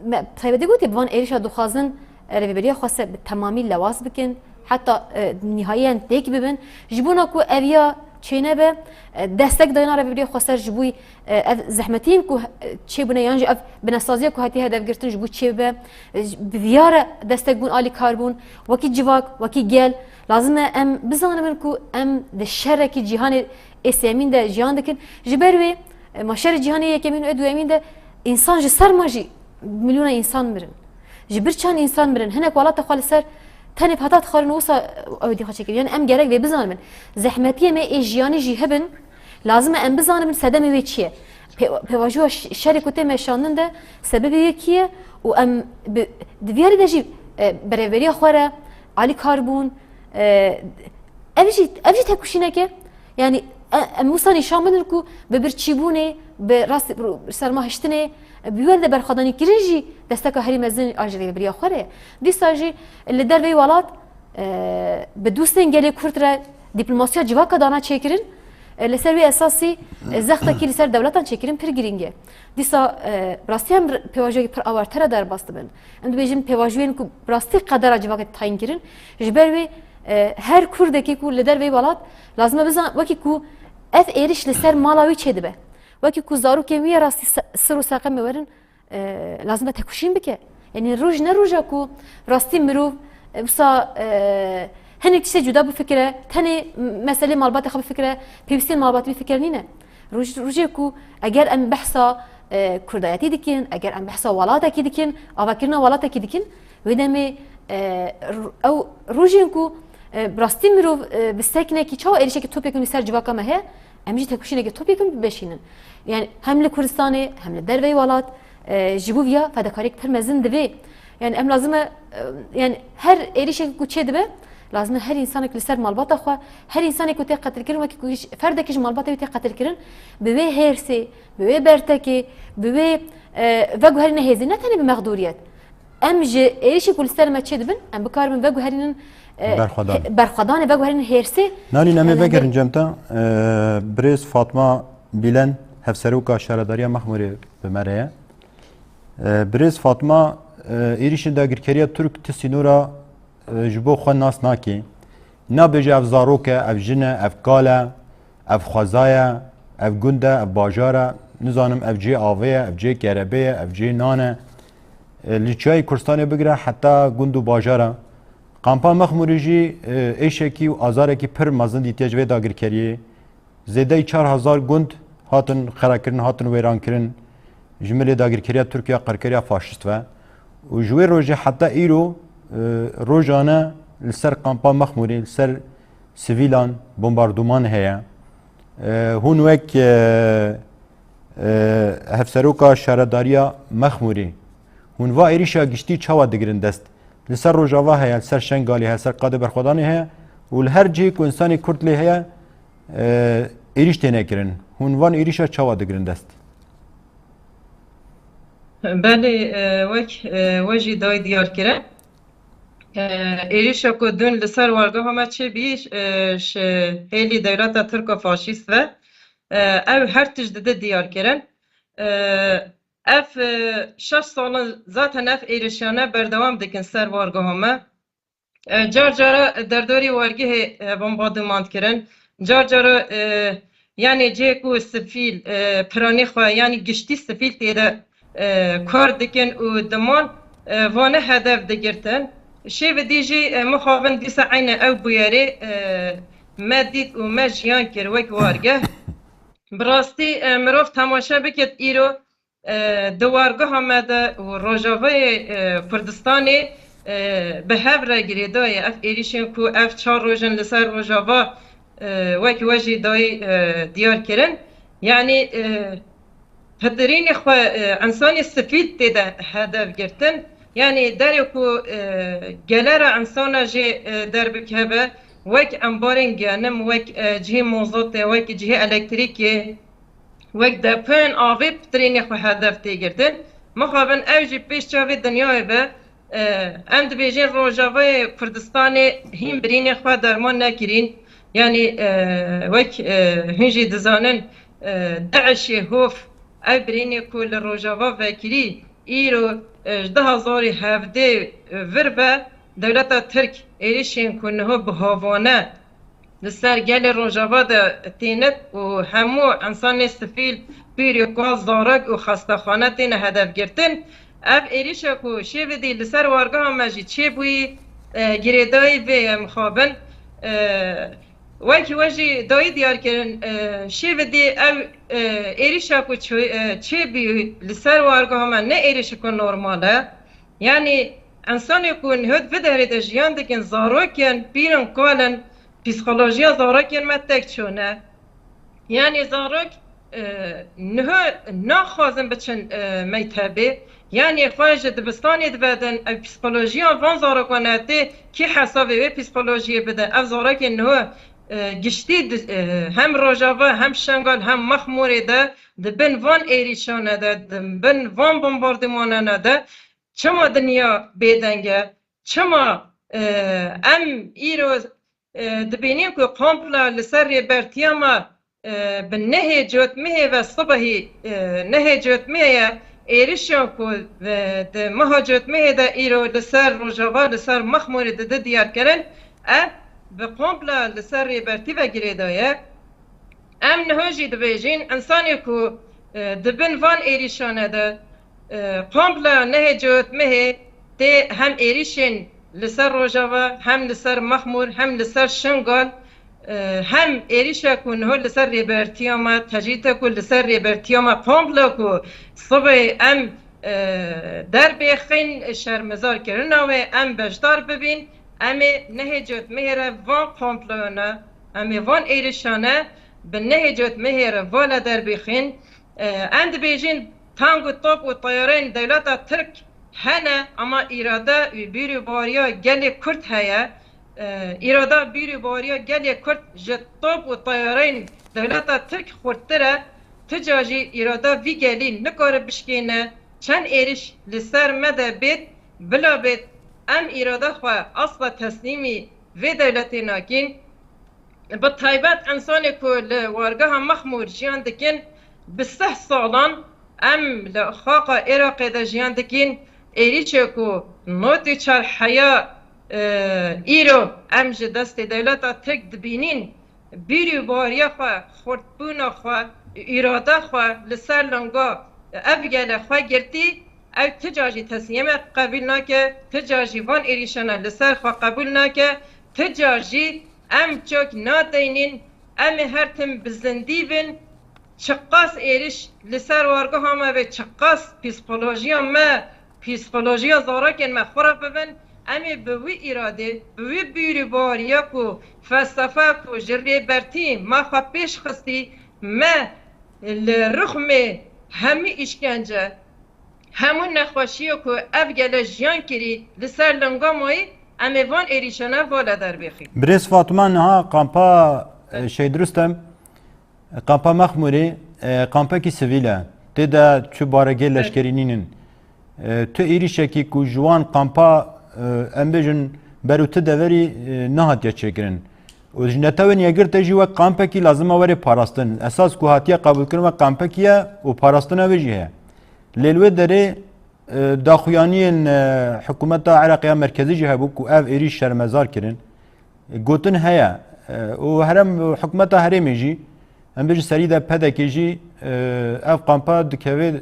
me, taybetî gotî, bi van êrîşa dixwazin, e, Rêveberiya Xweser bi temamî lewaz bikin, heta, e, nîhayiyan têk bibin. Ji bona ku ev ya çênebe, e, destek dayîna Rêveberiya Xweser ji bo, e, ev zehmetiyên ku, e, çêbûne yan jî ev binesaziya ku hatiye hedefgirtin ji bo çêbibe, e, bi viya re destek bûn alîkar bûn. Wekî civak, wekî gel, lazim e em bizanibin ku em di şerekî cîhanê ê sêyemîn de jiyan dikin. Ji ber wê, e, ma şerê cîhanê yekemîn û duyemîn de însan ji ser ma jî milyona însan mirin. Ji birçan însan mirin. Hinek welata xwe li ser tenê heta dixwarin wisa ew dî xwe çêkirin. Yani em gerek vê bizanibin. Zehmetiyê me ê jiyanî jî hebin, lazim e em bizanibin sedemê wê çi ye. Pê-, pêvajoya ş-, şerê ku tê meşandin de sebebê wê kî ye û em bi, di viyarê de jî, e, berevberiya xwe re alîkar bûn, e, ev jî, ev jî têkoşînek e. Yani, e, em wisa nîşan bidin ku bi birçîbûnê, bi rast sermahiştinê, bi wê de berxwedanî kirin jî desteka herî mezin a ji rêveberiya xwe re ye. Dîsa jî li derveyî welat, e, bi dostên gelê Kurd re diplomasiya civaka dana çêkirin, e, li ser wê esasî, e, zextekî li ser dewletan çêkirin pir girîng e. Dîsa, e, bi rastî em r-, pêvajoyekî pir awarte re derbas dibin. Em dibêjin pêvajoyên ku bi rastî qedera civakê tayîn kirin. Ji ber wê, e, her Kurdekî ku li derveyî welat lazim e bizan, wekî ku ev êriş li ser mala wî çêdibe. Wekî ku zarokên wî ya rastî se-, sir û seqemê werin, e, lazim e tekoşîn bike. Yanî roj ne roja ku rastî mirov, e, wisa, e, hinek tiştê cuda bifikire, tenê meselê malbatê xwe bifikire, pêwîstiyên malbatê bifikire nîne. Roj, rojê ku eger em behsa, e, kurdayetî dikin, eger em behsa welatekî dikin, avakirina welatekî dikin, wê demê, e, ro-, ew rojên ku, e, bi rastî mirov, e, bi seknekî çawa êrişekî topyekun li ser civaka me heye, em jî tekoşîneke topyekun bimeşînin. Yani hem li Kurdistanê, hem li derveyî welat, e, ji bo viya fedekariyek pir mezin divê. Yani em lazim e, e, yani her êrişek ku çê dibe, lazim e her insanek li ser malbata xwe, her insanek ku tê qetilkirin, wekî ku ji, ferdekî ji malbatê wî tê qetilkirin, bi wê hêrsê, bi wê bertekê, bi wê, e, veguherîne hêzê, ne tenê bi mexdûriyet. Em ji êrişê ku li ser me çê dibin, em bikaribin veguherînin, e, Berxwedan. he-, berxwedanê veguherînin hêrsê. Nalîn, em ê Yani vegerin em cem te. E, birêz Fatma Bîlen, hevseroka şaredariya Mexmûrê bi me re ye. E, birêz Fatma, e, êrişên dagirkeriya Tirk ti sînora, e, ji bo xwe nas nake. Nabêje ev zarok e, ev jin e, ev kal e, ev xweza ye, ev gund e, ev bajar e, nizanim ev cihê avê ye, ev cihê kerebê ye, ev cihê nan e. E, li Çiyayê Kurdistanê bigire heta gund û bajara. Kampa Mexmûrê jî, e, êşekî û azarekî pir mezin dîtiye ji vê dagirkeriyê. Zêdeyî çar hezar gund hatin xerakirin, hatin wêrankirin ji milê dagirkeriya Tirk ya qirkeriya faşîst ve. Û ji wê rojê heta îro, e, rojane li ser kampa Mexmûrê, li ser sivîlan bombarduman heye. E, hûn wek, e, e, hevseroka şaredariya Mexmûrê, hûn va êrîşa giştî çawa digirin dest? Li ser Rojava heye, li ser Şengalê heye, li ser qadê berxwedanê heye û li her cihê ku însanê Kurd lê heye, e, êrîş têne kirin. Hûn van êrîşa çawa digirin dest? Belê, e, wek, e, we jî dayî diyar kirin. E, êrîşa ku dûn li ser wargeha me çêbî, e, ji hêlî dewleta Tirko faşîst ve, e, ew her tişt dide diyar kirin. E, ev, e, şeş sal in zaten ev êrîşane berdewam dikin ser wargeha me. E, car cara derdorî wargehê, e, bombardûman kirin. Car cara, e, yanê cihê ku sifîl, e, piranî xwe, yanî giştî sifîl tê de, e, kar dikin û diman, e, vane hedef digirtin. Şêvê dî jî, e, mixabin dîsa eyne ew bûyerê, e, me dît û me jiyan kir wek wargeh. Bi rastî, e, mirov temaşe bikit îro, e, di wargeha me de û Rojavayê, e, Kurdistanê, e, bi hev re girêdayê ev êrîşên ku ev çar roj in li ser Rojava, e, wek we jî dayî, e, diyar kirin. Yanî, e, pitirînê xwe, e, însanê sifîl tê de hedef girtin. Yanî derê ku, e, gelera însana jê, e, derbikeve, wek embarên genim, wek, e, cihê mozotê, wek cihê elektrîkê, wek depoyên avê pitirînê xwe hedef tê girtin. Mixabin ew jî pêş çavê dinyayê be. E, em dibêjin Rojavayê Kurdistanê hîn birînê xwe derman nekirîn. Yanî, e, wek, e, hûn jî dizanin, e, DAIŞê Hof, ev birînê ku li Rojava vekirî, îro, e, ji du hazar û hevdeh vir ve dewleta Tirk êrişên ku niho bi havane li ser gelê Rojava de têne û hemû insanê sivîl, pîr û kal, zarok û xestexane têne hedefgirtin. Ev êrîşa ku şêvidî li ser wargeha me jî çêbûyî, e, girêdayî vê ye mixabin. E, wekî we jî dayî diyar kirin, e, şêvidî ew, e, êrîşa ku çi-, e, çêbûyî li ser wargeha me ne êrîşeke normal e. Yanî, insanê ku niho di vê derê de jiyan dikin, zarok in, pîr in, kal in, psîkolojiya zarokên me tek çûne. Yanî, zarok, e, niho naxwazin biçin, e, mektebê. Yanî, xwe ji dibistanê divedin, ev psîkolojiya van zarokan e tê kî hesabê wê psîkolojiyê bide? Ev zarokên niho, e, giştî di-, e, hem Rojava, hem Şengal, hem Mexmûrê de di bin van êrîşane de, di bin van bombardîmanane de, çima dinya bêdeng e? Çima, e, em îro, e, dibînin ku komplo li ser Rêbertiya me, e, bi nehê cotmehê ve sibehî, e, nehê cotmehê ye, êrişan ku, e, di meha cotmehê de îro li ser Rojava, li ser Mexmûrê dide diyar kirin, ev bi komplo li ser Rêbertî ve girêdaye. Em niho jî dibêjin, insanê ku, e, di bin van êrîşane de, e, komplo nehê cotmehê tê hem êrîşên li ser Rojava, hem li ser Mexmûr, hem li ser Şingal, e, hem êrîşa ku niho li ser Rêbertiya me, tecrîte ku li ser Rêbertiya me, komplo ku sibê em, e, derbêxin şermezarkirina wê, em beşdar bibin, em ê nehê cotmehê re van komployane, em ê van êrîşane bi nehê cotmehê re vala derbêxin. E, em dibêjin tang û top û teyarên dewleta Tirk hene, ama îrade û bîr û bariya gelê Kurd heye. E, îrada bîr û bariya gelê Kurd ji top û teyarên dewleta Tirk xurttir e. Ti ca jî îrada vî gelî nikare bişkêne. Çend êriş li ser me de bêt, bila bêt, em îrada xwe asla teslîmî vê dewletê nakin. Bi taybet însanê ku li wargeha Mexmûr jiyan dikin, bi sih salan em li xaqa Iraqê de jiyan dikin, êrîşê ku nod û çar heya, e, îro em ji destê dewleta Tirk dibînin, bîr û bariya xwe, xurtbûna xwe, îrada xwe li ser linga ev gele xwe girtî, ew ti ca jî teslîmê qebûl nake, ti ca jî van êrîşana li ser xwe qebûl nake, ti ca jî em çok nadeynîn, em ê her tim bi zindî bin, çiqas êrîş li ser wargeha me be, çiqas psîkolojiya me, psîkolojiya zarokên me xwe re bibin, em ê bi wî îradê, bi wî bîr û bariya ku felsefe ku ji Rêbertî me xwe pêş xistî, me li rixmê hemî îşkence, hemû nexweşiyê ku ev gele jiyan kirî li ser linga mayî, em ê van êrîşane vala derbêxî. Birêz Fatma, niha kampa, e, Şehîd Rustem, kampa Mexmûrê, e, kampekî sivîl e. Tê de çi baregê leşkerî nînin. E, tu êrîşekî ku ji wan kampa, e, em bêjin ber û tu deverî, e, nehatiye çêkirin. Û ji netewên yekgirtê jî wek kampekî lazim e were parastin. Esas ku hatiye qebûlkirin wek kampekî ye û parastina wê jî heye. Lê li wê derê, e, daxuyaniyên, e, hikûmeta Iraqê ya merkezî jî hebû ku ev êrîş şermezar kirin. E, gotin heye. E, û herem, hikûmeta herêmê jî, em bêjin serî de P D K jî, e, ev kampa dikeve,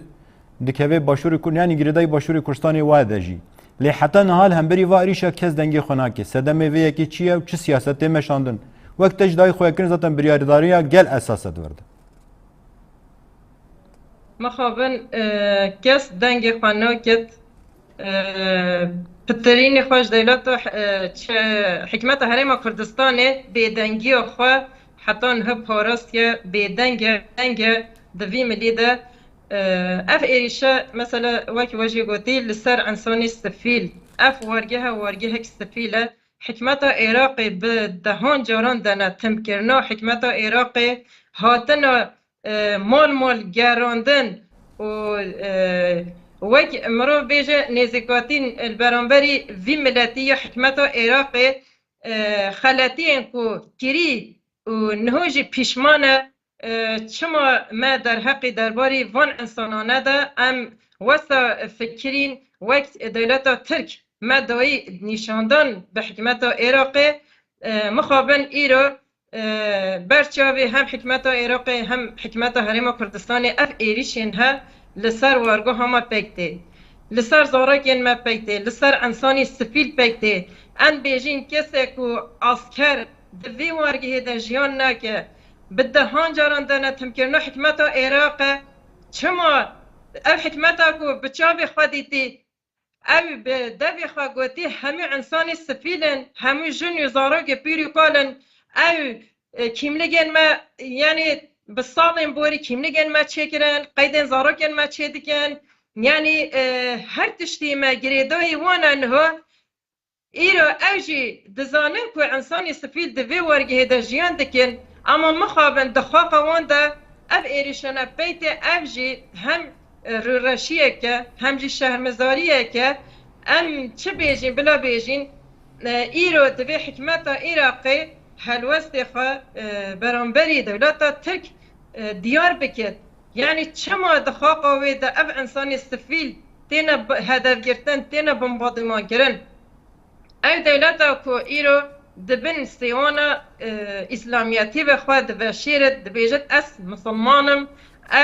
dikeve Başûrê Kur-, yanî girêdayî Başûrê Kurdistanê waye de jî. Lê heta niha li hemberî va êrîşa kes dengê xwe nake. Sedemê vê yekê çi ye û çi siyaset tê meşandin? Wek te ji dayî xwe kirin, zaten biryardariya gel esas e di vir de. Mixabin, e, kes dengê xwe naket. E, pitirînê xwe ji dewleta, e, çi, hikûmeta Herêma Kurdistanê bêdengiya xwe heta niha parastiye, bêdeng e, deng e di vî milî de. E, ev êrîşe, mesela, wek we jî gotî, li ser însanî sifîl. Ev wargehe, wargehek sifîl e. hikmeta Iraqê bi dehan caran dene timkirina hikmeta Iraqê, hatina, e, mal mal gerandin û, e, wek mirov bêje nêzîkatîn li beramberî vî miletî ya hikmeta Iraqê, e, xeletiyên ku kirî û niho jî pîşman e, e, çima me derheqî derbarî van însanane de em wesa fikirîn wek dewleta Tirk me dayî nîşandan bi hikmeta Iraqê, e, mixabin îro, e, ber çavê hem hikmeta Iraqê hem hikmeta Herêma Kurdistanê ev êrîşên he li ser wargeha me pêk tê. Li ser zarokên me peyk tê, li ser însanî sifîl peyk tê. Em bêjîn kesê ku asker di vê wargehê de jiyan nake, bi dehan caran dene timkirina hikmeta Iraqê. Çima ev hikmeta ku bi çavê xwe dîtî, ew bi devê xwe gotî hemû însanî sifîl in, hemû jin û zarokê pîr û kal in, ew e, kîmligên me, yanî bi salên borî kîmligên me çêkirin, qeydên zarokên me çêdikin. Yanî, e, her tiştî me girêdayî wan e niho. Îro ew jî dizanin ku însanî sifîl di vê wargehê de jiyan dikin, ama mixabin di xaqa wan de ev êrîşane peytê ev jî hem, e, rûreşiyek e, hem jî şermezariyek e. Em çi bêjîn, bila bêjîn, e, îro divê hikmeta Iraqê helwestê xwe, e, beramberî dewleta Tirk, e, diyar bike. Yanî çima di xaqa wê de ev însanê sifîl têne bi-, hedefgirtin, têne bombardîman kirin? Ew dewleta ku îro di bin sêwana, e, îslamiyetî ve xwe diveşêrit, dibêjit, ez misilman im,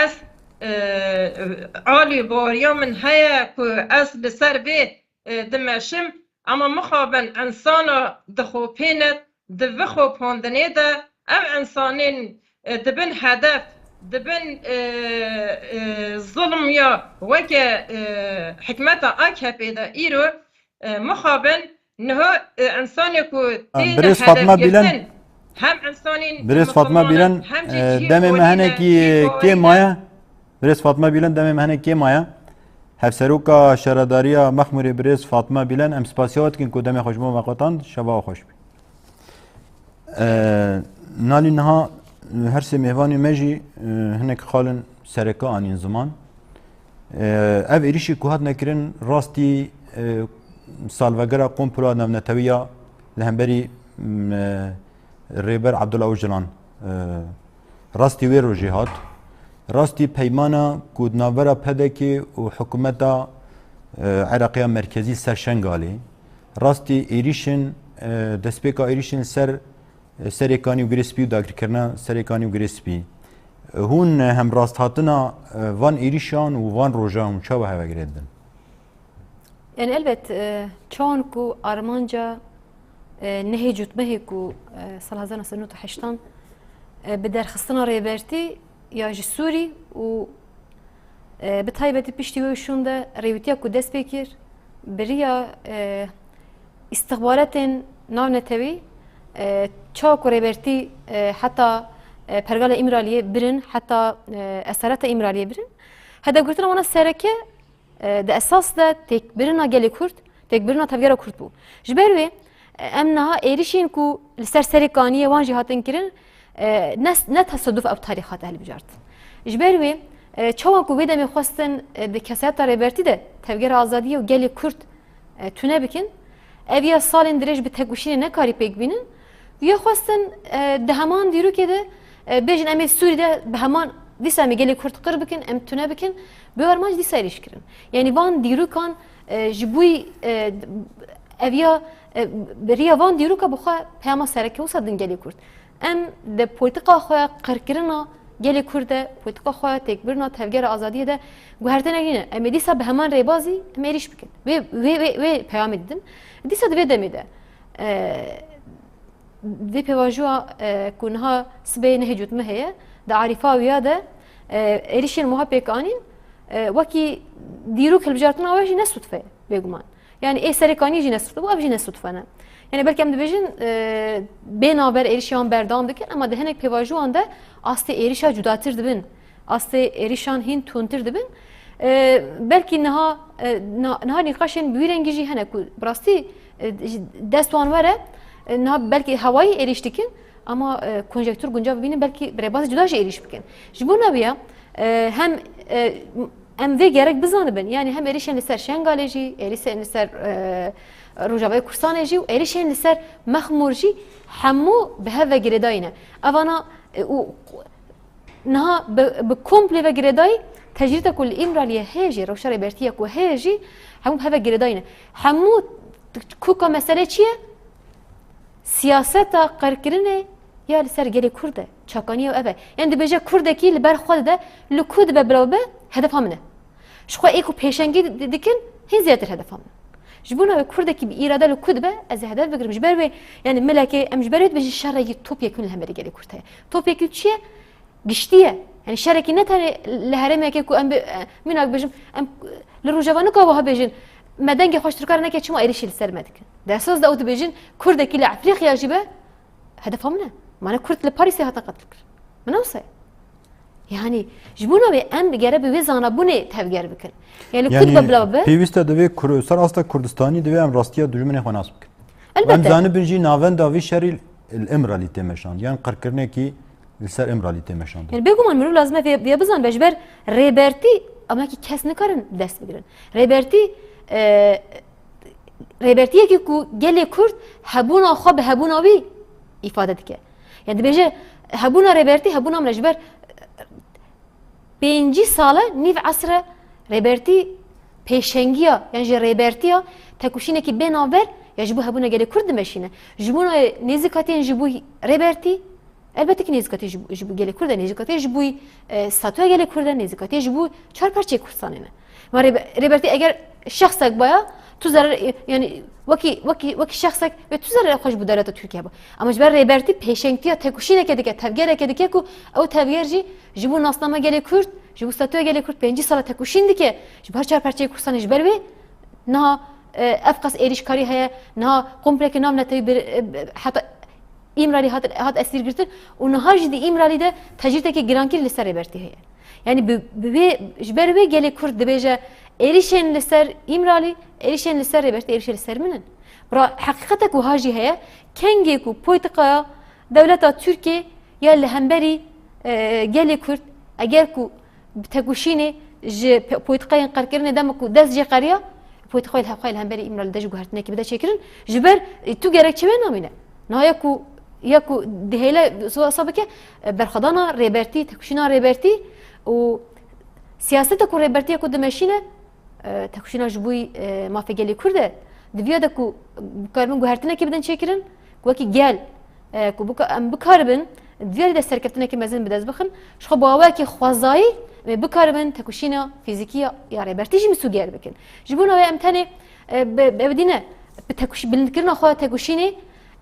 ez, e, alî baweriya min heye ku ez li ser vê, e, dimeşim, ama mixabin însana dixopêne, di vixopandinê de ev însanên, e, dibin hedef, dibin, e, e, zulm ya weke, e, hikmeta A K P de îro, e, mixabin niha, e, însanê ku têne Birêz Fatma Bîlen, hedefgirtin, hem însanên Birêz Fatma misilman in, Bîlen, hem jî e, cihê demê me xwedî ne, hinekî cihê kêm xwedî ne. Maye. Birêz Fatma Bîlen, demê me hinek kêm maye. Hevseroka Şaredariya Mexmûrê Birêz Fatma Bîlen, em spasiya we dikin ku demê xwe ji bo me qetand, şeva we xweş be. E, Nalî niha, e, her sê mêvanê me jî, e, hinek xalên sereke anîn ziman. E, ev êrîşî ku hatine kirin rastî, e, salvegera komploya navnetewî ya li hemberî, m, e, Rêber Abdullah Ocalan, e, rastî wê rojê hat. Rastî peymana ku di navbera P D K û hikûmeta, e, Iraqiya Merkezî ser Şengalê, rastî êrîşin, e, destpêka êrîşin ser, e, Serê Kanî û Girê Spî û dagirkirina Serê Kanî û Girê Spî. Hûn, e, hemrasthatina, e, van êrîşan û van rojan hûn çawa heve girêdin? Yani elbet, e, çawan ku armanca, e, nehê cotmehê ku, e, sala hezar neh sed û nod û heştan, e, bi derxistina Rêbertî ya ji Sûrî û, e, bi taybetî piştî wê û şûn de rêwîtiya ku dest pê kir, bi riya, e, îstixbaratên navnetewî, e, çawa ku Rêbertî, e, heta, e, pergala Îmraliyê birin, heta, e, esareta Îmraliyê birin, hedefgirtina wana sereke, e, di esas de têkbirina gelê Kurd, têkbirina tevgera Kurd bû. Ji ber wê, e, em niha êrîşên ku li ser Serê Kaniyê wan jî hatin kirin, e, ne, ne tesaduf ew tarîx hate hilbijartin. Ji ber wê, e, çawa ku wê demê xwestin, e, di kesayeta Rêbertî de tevgera azadiyê û gelê Kurd, e, tune bikin, ev ya salên dirêj bi tekoşînê nekarî pêk bînin, ya xwestin, e, di heman dîrokê de, e, bêjin, em ê Sûrî de bi heman dîsa em ê gelê Kurd qir bikin, em tune bikin, bi armanc dîsa êrîş kirin. Yanî van dîrokan, e, ji bo, e, ev ya, e, bi riya van dîroka bi xwe peyama sereke wisa din gelê Kurd. Em di polîtika xwe ya qirkirina gelê Kurd de, polîtika xwe ya têkbirina tevgera azadiyê de guhertinek nîne. Em ê dîsa bi heman rêbazî em êrîş bikin. Wê, wê, wê, wê peyamê didin. Dîsa di vê demê de, e, vê pêvajoya, e, ku niha sibê nehê cotmehê ye, di arîfa wî ya de, e, êrîşên wiha pêk anîn, e, wekî dîrok hilbijartina we jî ne sûdfe ye, bêguman. Yani ê Serê Kaniyê jî ne sûdfe bû, ev jî ne sûdfe ne. Yani belkî em dibêjin, e, bê navber êrîşê wan berdewam dikin, ema di hinek pêvajoyan de astê êrîşa cudatir dibin, astê êrîşan hîn tundtir dibin. E, belkî niha, e, na-, niha nîqaşên bi wî rengî jî hene ku bi rastî e, ji dest wan were, e, niha belkî hewayî êrîş dikin, ama, e, konjektûr guncav bibînin, belkî bi rêbazê cuda jî êrîş bikin. Ji bo newiya, e, hem, e, em vê gerek bizanibin, yanî hem êrîşên li ser Şengalê jî, êrîşên li ser, e, Rojavayê Kurdistanê jî û êrîşên li ser Mexmûr jî hemû bi hev ve girêdayî ne. Evana, e, û niha bi, bi komplê ve girêdayî, tecrîdê ku li Îmraliyê heye jî, rewşa Rêbertiyê ku heye jî, hemû bi hev ve girêdayî ne. Hemû koka meselê çi ye? Siyaseta qirkirinê ya li ser gelê Kurd e. Çakaniya ev e. Yanî dibêje Kurdekî li ber xwe dide, li ku dibe bila bibe, hedefa min e. Ji xwe ê ku pêşengî di-, dikin, hîn zêdetir hedefa min e. Ji bo navê Kurdekî bi îrade li ku dibe, ez ê hedef bigirim. Ji ber wê, yanî milekê, em ji ber wê dibêjin şerekî topyekûn li hemberî gelê Kurd heye. Topyekûn çi ye? Giştî ye. Yanî şerekî ne tenê li herêmekê ku em bi, e, mînak bêjim, em li Rojava nika wiha bêjin, me dengê xwe ji Tirkan re neke, çima êrîşî li ser me dikin? Di esas de ew dibêjin, Kurdekî li Efrîqya jî be, hedefa min e. Mane Kurd li Parîsê hate qetil kir. Min ne wisa ye. Yanî, ji bo navê em digere bi wê zanabûnê tevger bikin. Yanî, Kurd Yanî, be bila be. Pêwîst e divê Kur-, ser asta Kurdistanî divê em rastiya dijminê xwe nas bikin. Elbette. Em zanibin jî navenda vî şerî li Îmralî tê meşand. Yan qirkirinekî li ser Îmralî tê meşandin. Yanî, bêguman mirov lazim e vê, vê bizan be. Ji ber Rêbertî, ama ki kes nikarin dest bigirin. Rêbertî, e, Rêbertiyekî ku gelê Kurd hebûna xwe bi hebûna wî îfade dike. Yanî dibêje, hebûna Rêbertî, hebûna min e. Ji ber pêncî sal e, nîv esr e, Rêbertî pêşengiya, yan jî rêbertiya tekoşînekî bê navber ya ji bo hebûna gelê Kurd dimeşîne. Ji bo navê nêzîkatiyên ji bo Rêbertî, elbette ki nêzîkatiyê ji, ji bo gelê Kurd e, nêzîkatiyê ji bo, e, statûya gelê Kurd e, nêzîkatiyê ji bo çar parçeyê Kurdistanê ne. Ma Rêbe-, Rêbertî eger şexsek baya, tu zerar, e, yanî wekî, wekî, wekî şexsek wê tu zerarê xwe ji bo dewleta Tirkiye ba. Ama ji ber Rêbertî pêşengtiya tekoşîneke dike, tevgereke dike ku ew tevger jî ji bo nasnama gelê Kurd, ji bo statûya gelê Kurd pêncî sala tekoşîn dike, ji bo her çar parçeyê Kurdistanê ji ber wê niha, e, ev qas êrîşkarî heye, niha komplekê navnetewî bir, e, heta Îmralî hat, hat esîrgirtin û niha jî di Îmralî de tecrîdeke girankirî li ser Rêbertî heye. Yanî bi, bi wê, ji ber wê gelê Kurd dibêje, êrîşên li ser Îmralî, êrîşên li ser Rêbertî, êrîşên li ser min in. Bira, heqîqetek wiha jî heye, kengê ku polîtîkaya dewleta Tirkiyê ya li hemberî, e, gelê Kurd, eger ku bi tekoşînê ji pe-, polîtîkayên qirkirinê dema ku dest jê qeriya, polîtîkayê li hevxwe li hemberî Îmralî de jî guhertinekî bide çêkirin. Ji ber, e, tu gerek çi wê namîne? Niha ya ku, ya ku dihêle wisa bike, e, berxwedana Rêbertî, tekoşîna Rêbertî û siyaseta ku Rêbertî ya ku dimeşîne, e, tekoşîna ji bo, e, mafê gelê Kurd e. Di viya de ku bikaribin guhertinekê bidin çêkirin, ku wekî gel, e, ku bika-, em bikaribin di viya de serkeftinekê mezin bi dest bixin, ji xwe bi awayekî xwezayî em ê bikaribin tekoşîna fîzîkî ya, ya Rêbertî jî misûger bikin. Ji bo navê em tenê, e, bi, bi, ev dîne, bi tekoşî-, bilindkirina xwe tekoşînê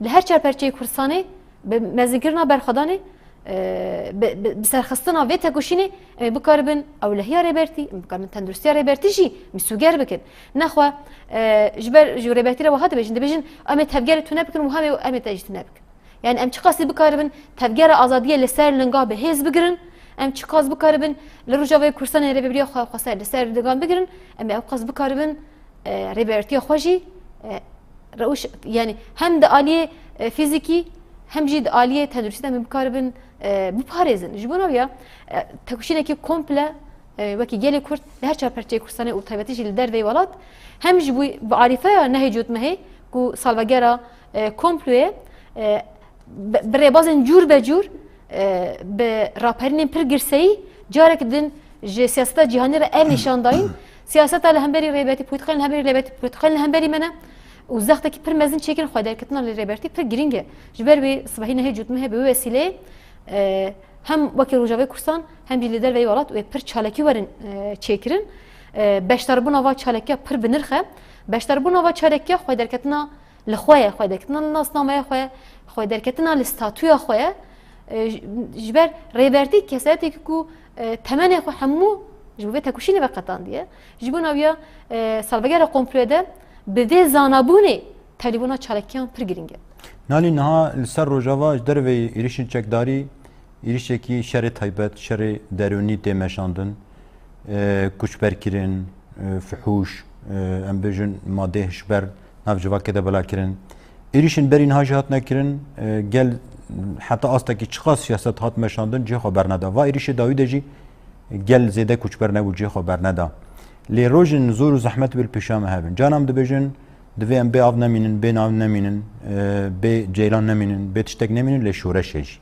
li her çar perçeyê Kurdistanê, bi mezinkirina berxwedanê, e, bi, bi, bi serxistina vê tekoşînê em ê bikaribin ewlehiya Rêbertî, em bikaribin tenduristiya Rêbertî jî misûger bikin. Nexwe, e, ji ber ji Rêbertî re wiha dibêjin, dibêjin, em ê tevgerê tune bikin, wiha em ê, em ê te jî tune bikin. Yani em çiqasî bikaribin tevgera azadiyê li ser linga bi hêz bigirin, em çiqas bikaribin li Rojavayê Kurdistanê rêvebiriya xwe xwesayê li ser lingan bigirin, em ê ew qas bikaribin, e, rêbertiya xwe jî, e, rewş, yani hem di aliyê, e, fîzîkî hem jî di aliyê tenduristî de em ê bikaribin, e, biparêzin. Ji bo navya, e, tekoşînekî komple, e, wekî gelê Kurd li her çar perçeyê Kurdistanê û taybetî jî li derveyî welat, hem ji bo bi arîfeya nehê cotmehê ku salvegera, e, komployê, e, bi, bi rêbazên cûr be cûr, e, bi raperînên pir girseyî, carek din ji siyaseta cîhanî re ev nîşan dayîn. Siyaseta li hemberî rêbertî, polîtîkayên li hemberî rêbertî, polîtîkayên li hemberî me ne û zextekî pir mezin çêkirin, xwedêrketina li rêbertî pir girîng e. Ji ber wê sibehî nehê cotmehê bi wê wesîleyê, e, hem wekî Rojavayê Kurdistan hem jî li derveyî welat wê pir çalakî werin, e, çêkirin. E, beşdarbûna va çalakiya pir bi nirx e. Beşdarbûna va çalakiya xwedêrketina li xwe ye, xwedêrketina li nasnameya xwe ye, xwedêrketina li statûya xwe ye. E, ji, ji ber rêbertî kesayetekî ku, e, temenê xwe hemû ji bo vê tekoşînê veqetandiye. Ji bo nawiya, e, salvegera komployê de bi vê zanabûnê tevlîbûna çalakiyan pir girîng e. Nalî niha li ser Rojava ji derveyî êrîşên çekdarî, êrîşekî şerê taybet, şerê derûnî tê meşandin. E, koçberkirin, e, fihûş, e, em bêjin madeyê hişber, nav civakê de bila kirin. Êrîşên berî niha jî hatine kirin, e, gel heta astekî çiqas siyaset hat meşandin, cihê xwe berneda. Va êrîşê dawî de jî gel zêde koçber nebû, cihê xwe berneda. Lê rojên zor û zehmet bi li pêşa me hebin. Canan dibêjin, divê em bê av nemînin, bê nav nemînin, e, bê ceylan nemînin, bê tiştek nemînin, lê şoreş e jî.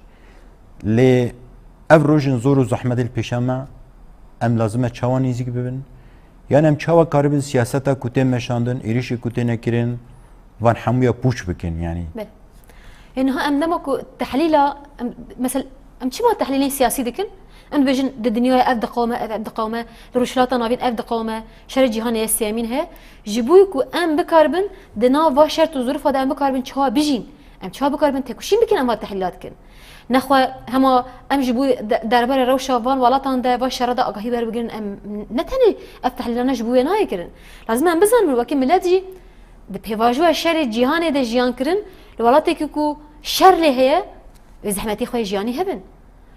Lê ev rojên zor û zehmetê li pêşa me, em lazim e çawa nêzîk bibin? Yan em çawa karibin siyaseta ku tê meşandin, êrîşê ku têne kirin, van hemûya pûç bikin, yanî? Belê. Ê, niha em dema ku tehlîla, em, mesel, em çima tehlîlên siyasî dikin? Em dibêjin, di dinyayê ev diqewime, ev, ev diqewime, li Rojhilata Navîn ev diqewime, şerê cîhanê yê sêyemîn heye. Ji bo ku em bikaribin, di nav va şert û zirûfa de em bikaribin çawa bijîn, em çawa bikaribin têkoşîn bikin, em va tehlîla dikin. Nexwe hema em ji bo de-, derbera rewşa van welatan de, van şera de agahî werbigirin, em ne tenê ev tehlîlane ji bo wê nayê kirin. Lazim e em bizanin, wekî milet jî di pêvajoya şerê cîhanê de jiyan kirin, li welatekî ku şer lê heye, wê zehmetî xwe yê jiyanî hebin.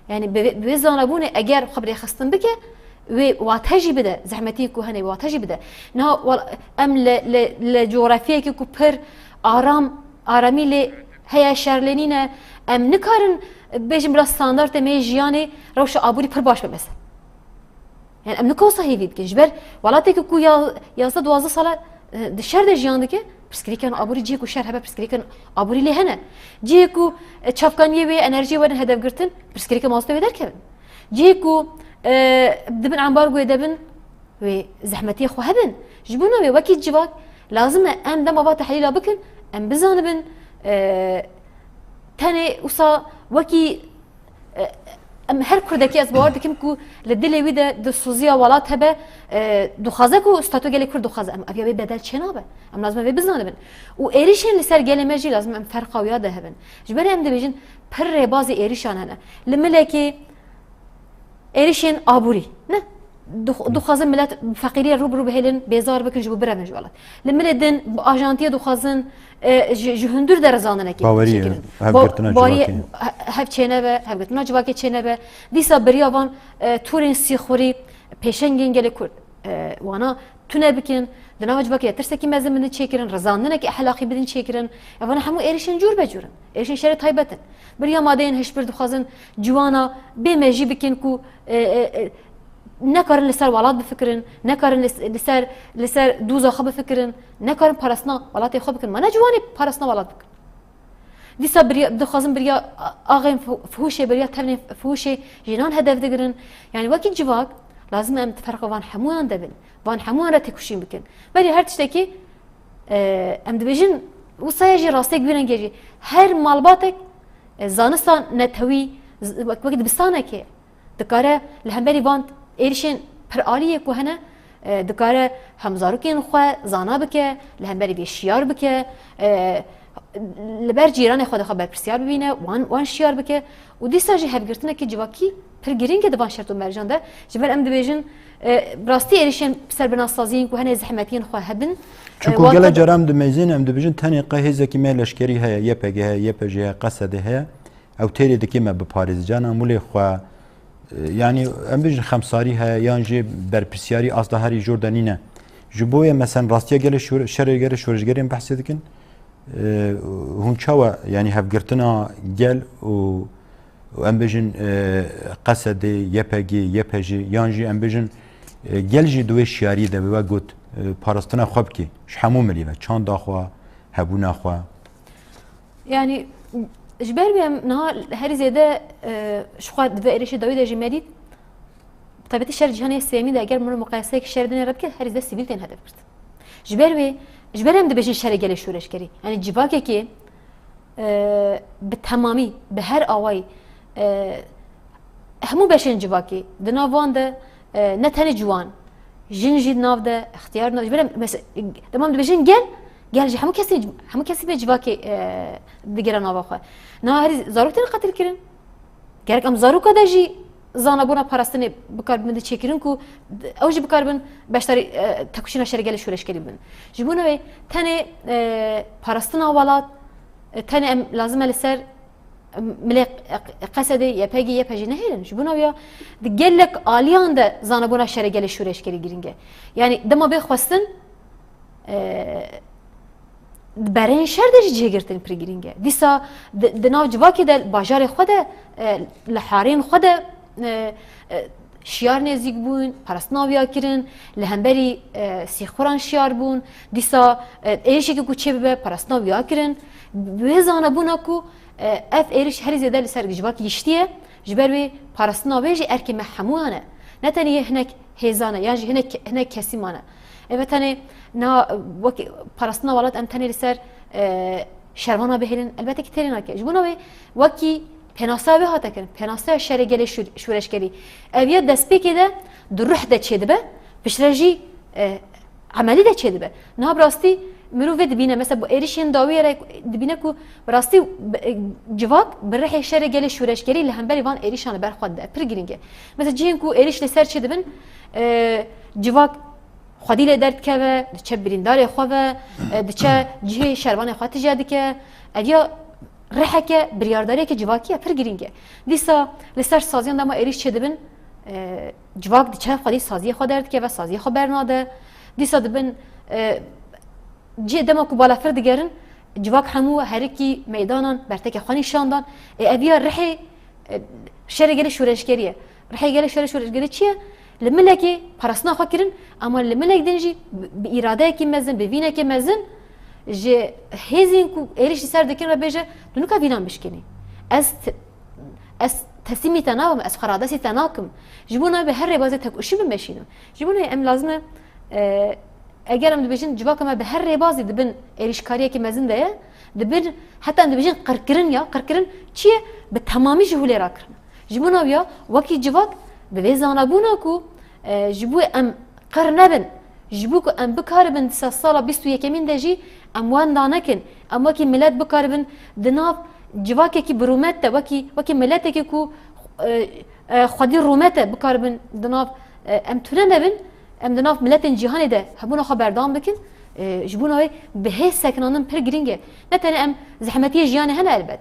Yanî bi, bi vê zanabûnê eger xwe bi rêxistin bike, wê wate jî bide, zehmetiyê ku hene wate jî bide. Niha wel-, em li, li, li cografyayekî ku pir aram, aramî lê heye, şer lê nîne, em nikarin bêjin bila standartê me yê jiyanê rewşa aborî pir baş be mesela. Yani em nikare wisa hêvî bikin. Ji ber welatekî ku ya, yazdeh duwazdeh sal e, di şer de jiyan dike, pirsgirêkên aborî, cihê ku şer hebe, pirsgirêkên aborî lê hene. Cihê ku, e, çavkaniyê wê, enerjiyê were hedefgirtin, pirsgirêkên mazotê wê derkevin. Cihê ku, e, di bin ambargoyê de bin, wê zehmetiyê xwe hebin. Ji bo navê wekî civak lazim e em dema va tehlîla bikin, em bizanibin, e, tenê wisa wekî, e, em her Kurdekî ez bawer dikim ku li dilê wî de dilsoziya welat hebe, e, dixwaze ku statû gelê Kurd dixwaze. Em ev ya wê bedel çênabe. Em lazim e vê bizanibin. Û êrîşên li ser gelê me jî lazim em ferqa wîya de hebin. Ji ber em dibêjin pir rêbazê êrîşan hene. Li milekê êrîşên aborî, ne? Dix-, dixwazin milet bi feqîriyê rû bi rû bihêlin, bêzar bikin, ji bo birevin ji welat. Li milê din bi ajantiyê dixwazin, e, ji, ji hundir de rizandinekê Bawerî, çêkirin. Hevgirtina Ba-, bawerî civakê. He-, hev çênebe, hevgirtina civakê çênebe. Dîsa beriya van, e, torên sîxurî, pêşengên gelê Kurd, e, wana tune bikin, di nava civakê de tirsekî mezin bidin çêkirin, rizandinekî ehlaqî bidin çêkirin. Ev hemû êrişên cûr be cûr in. Êrişên şerê taybet in. Beriya madeyên hişbir dixwazin ciwana bê mejî bikin ku, e, e, e, nekarin li ser welat bifikirin, nekarin li, li ser, li ser doza xwe bifikirin, nekarin parastina welatê xwe bikin. Ma ne ciwanê parastina welat bikin. Dîsa biriya, dixwazin biriya a-, axên fu-, fuhuşê, biriya tevnên fuhuşê jinan hedef digirin. Yani wekî civak lazim e em ferqa van hemûyan de bin. Van hemûyan re têkoşîn bikin. Berî her tiştekî, e, em dibêjin, wisa ye jî rastiyek wî rengê jî. Her malbatek, e, zanista netewî, z-, wek, wek dibistanekê, dikare li hemberî van êrişên pir alî yê ku hene, e, dikare hem zarokên xwe zana bike, li hemberî vê şiyar bike, e, li ber cîranê xwe de xwe berpirsiyar bibîne, wan, wan şiyar bike û dîsa jî hevgirtinekî civakî pir girîng e di van şert û mercan de. Ji ber em dibêjin, e, bi rastî êrişên ser bi nasaziyên ku hene zehmetiyên xwe hebin, e, Çunku wata gelek de caran em dimeyzîn, em dibêjin tenê qe hêzekî me leşkerî heye, Y P G heye, Y P J heye, Qesedê heye. Ew têrê dikê me biparêz. Cana mulê xwe, e, yanî em bijin xemsarî heye yan jî berpirsiyarî asla herî jor de nîne. Ji bo yê mesen rastiya gelê şor-, şerê gelê şoreşgerên behsê dikin. E, hûn çawa, yanî hevgirtina gel û, û em bijin, e, Qesedê, Y P G, Y P J yan jî em bijin, e, gel jî di wê şiyariyê de bi we got, e, parastina xwe bike. Ji hemû milî ve, çanda xwe, hebûna xwe. Yani, ji ber wê em niha herî zêde, e, ji xwe di vê êrişê dawî de jî me dît, taybetî şer cîhanê sêyemîn de eger min muqayeseyek şer dinê re bike, herî zêde sivîl tên hedef girt. Ji ber wê, ji ber em dibêjin şerê gelê şoreşgerî. Yani civakekê, e, bi temamî, bi her awayî, e, hemû beşên civakê, di nav wan de, e, ne tenê ciwan, jin jî di nav de, extiyar di nav, ji ber em, mes-, dema em dibêjin gel, gel jî hemû kesên, hemû kesî me civakê, e, digire nava xwe. Niha herî zarok tên qetilkirin. Gerek em zaroka de jî zanabûna parastinê bikar bimîne çêkirin ku ew jî bikaribin beşdarî, e, tekoşîna şerê gelê şoreşgerî bibin. Ji bo wê tenê, e, parastina welat, e, tenê em lazim e li ser milê Qesedê, Y P G, Y P J nehêlin. Ji bona wê ya di gelek aliyan de zanebûna şerê gelê şoreşgerî girîng e. Yanî dema bê xwestin, e, Di berên şer de jî cihê girtin pir girîng e. Dîsa di, di nav civakê de, bajarê xwe de, e, li harên xwe de, e, e, şiyar nêzîk bûn, parastina wî ya kirin, li hemberî, e, sîxuran şiyar bûn. Dîsa, e, êrişekî ku çêbibe, parastina wî ya kirin. Bi wê zanebûna ku, e, ev êriş herî zêde li ser civak lîştiye, ji ber wê parastina wê jî erkê me hemûyan e. Ne tenê yê hinek hêzan e, yan jî hinek, hinek kesîman e. Ê me tenê niha, e, wekî parastina welat em tenê li ser, e, şervana bihêlin, elbette ki têrê nake. Ji bona wê wekî pênaseya wê hate kirin, pênaseya şerê gelê şû-, şoreşgerî. Ev ya destpêkê de di ruh de çêdibe, piştre jî, e, emelî de çêdibe. Niha bi rastî mirov vê dibîne, mesela bu êrişên dawiyê re dibîne ku bi rastî, e, civak bi rihê şerê gelê şoreşgerî li hemberî van êrişan li ber xwe dide. Pir girîng e. Mesela cihên ku êriş li ser çêdibin, e, civak xwedî lê derdikeve, diçe birîndarê xwe ve, e, diçe cihê şervanê xwe tije dike. Ev ya riheke, biryardariyeke civakî ye, pir girîng e. Dîsa li ser saziyan de ma êrîş çêdibin, e, civak diçe xwedî saziyê xwe derdikeve, saziyê xwe bernade. Dîsa dibin, e, cihê dema ku balafir digerin, civak hemû herikî meydanan, bertekê xwe nîşan dan. Ê, ev ya rihê, e, şerê gelê şoreşgerî ye. Rihê gelê şerê şoreşgerî çi ye? Li milekê parastina xwe kirin, ama li milek din jî bi, bi îradeyekî mezin, bi vînekê mezin ji hêzên ku êrîş li ser dikin re bêje, tu nika vînan bişkînî. Ez t-, ez teslîmî te nabim, ez xwe radestî te nakim. Ji bo navê her rêbazê tekoşîn bimeşînim. Ji bo navê em lazim e, e, eger em dibêjin civaka me bi her rêbazî di bin êrîşkariyekî mezin de ye, di bin, heta em dibêjin qirkirin ya, qirkirin çi ye? Bi temamî ji holê rakirin. Ji bo navê ya, wekî civak bi vê zanebûna ku, e, ji bo em qir nebin, ji bo ku em bikaribin di sedsala bîst û yekemîn de jî em wenda nekin, em wekî milet bikaribin di nav civakekî bi rûmet de, wekî, wekî miletekî ku, e, e, xwedî rûmet e, bikaribin di nav, e, em tune nebin, em di nav miletên cîhanê de hebûna xwe berdewam bikin. E, ji bo navê bi hêz sekinandin pir girîng e. Ne tenê em zehmetiyê jiyanê hene elbet.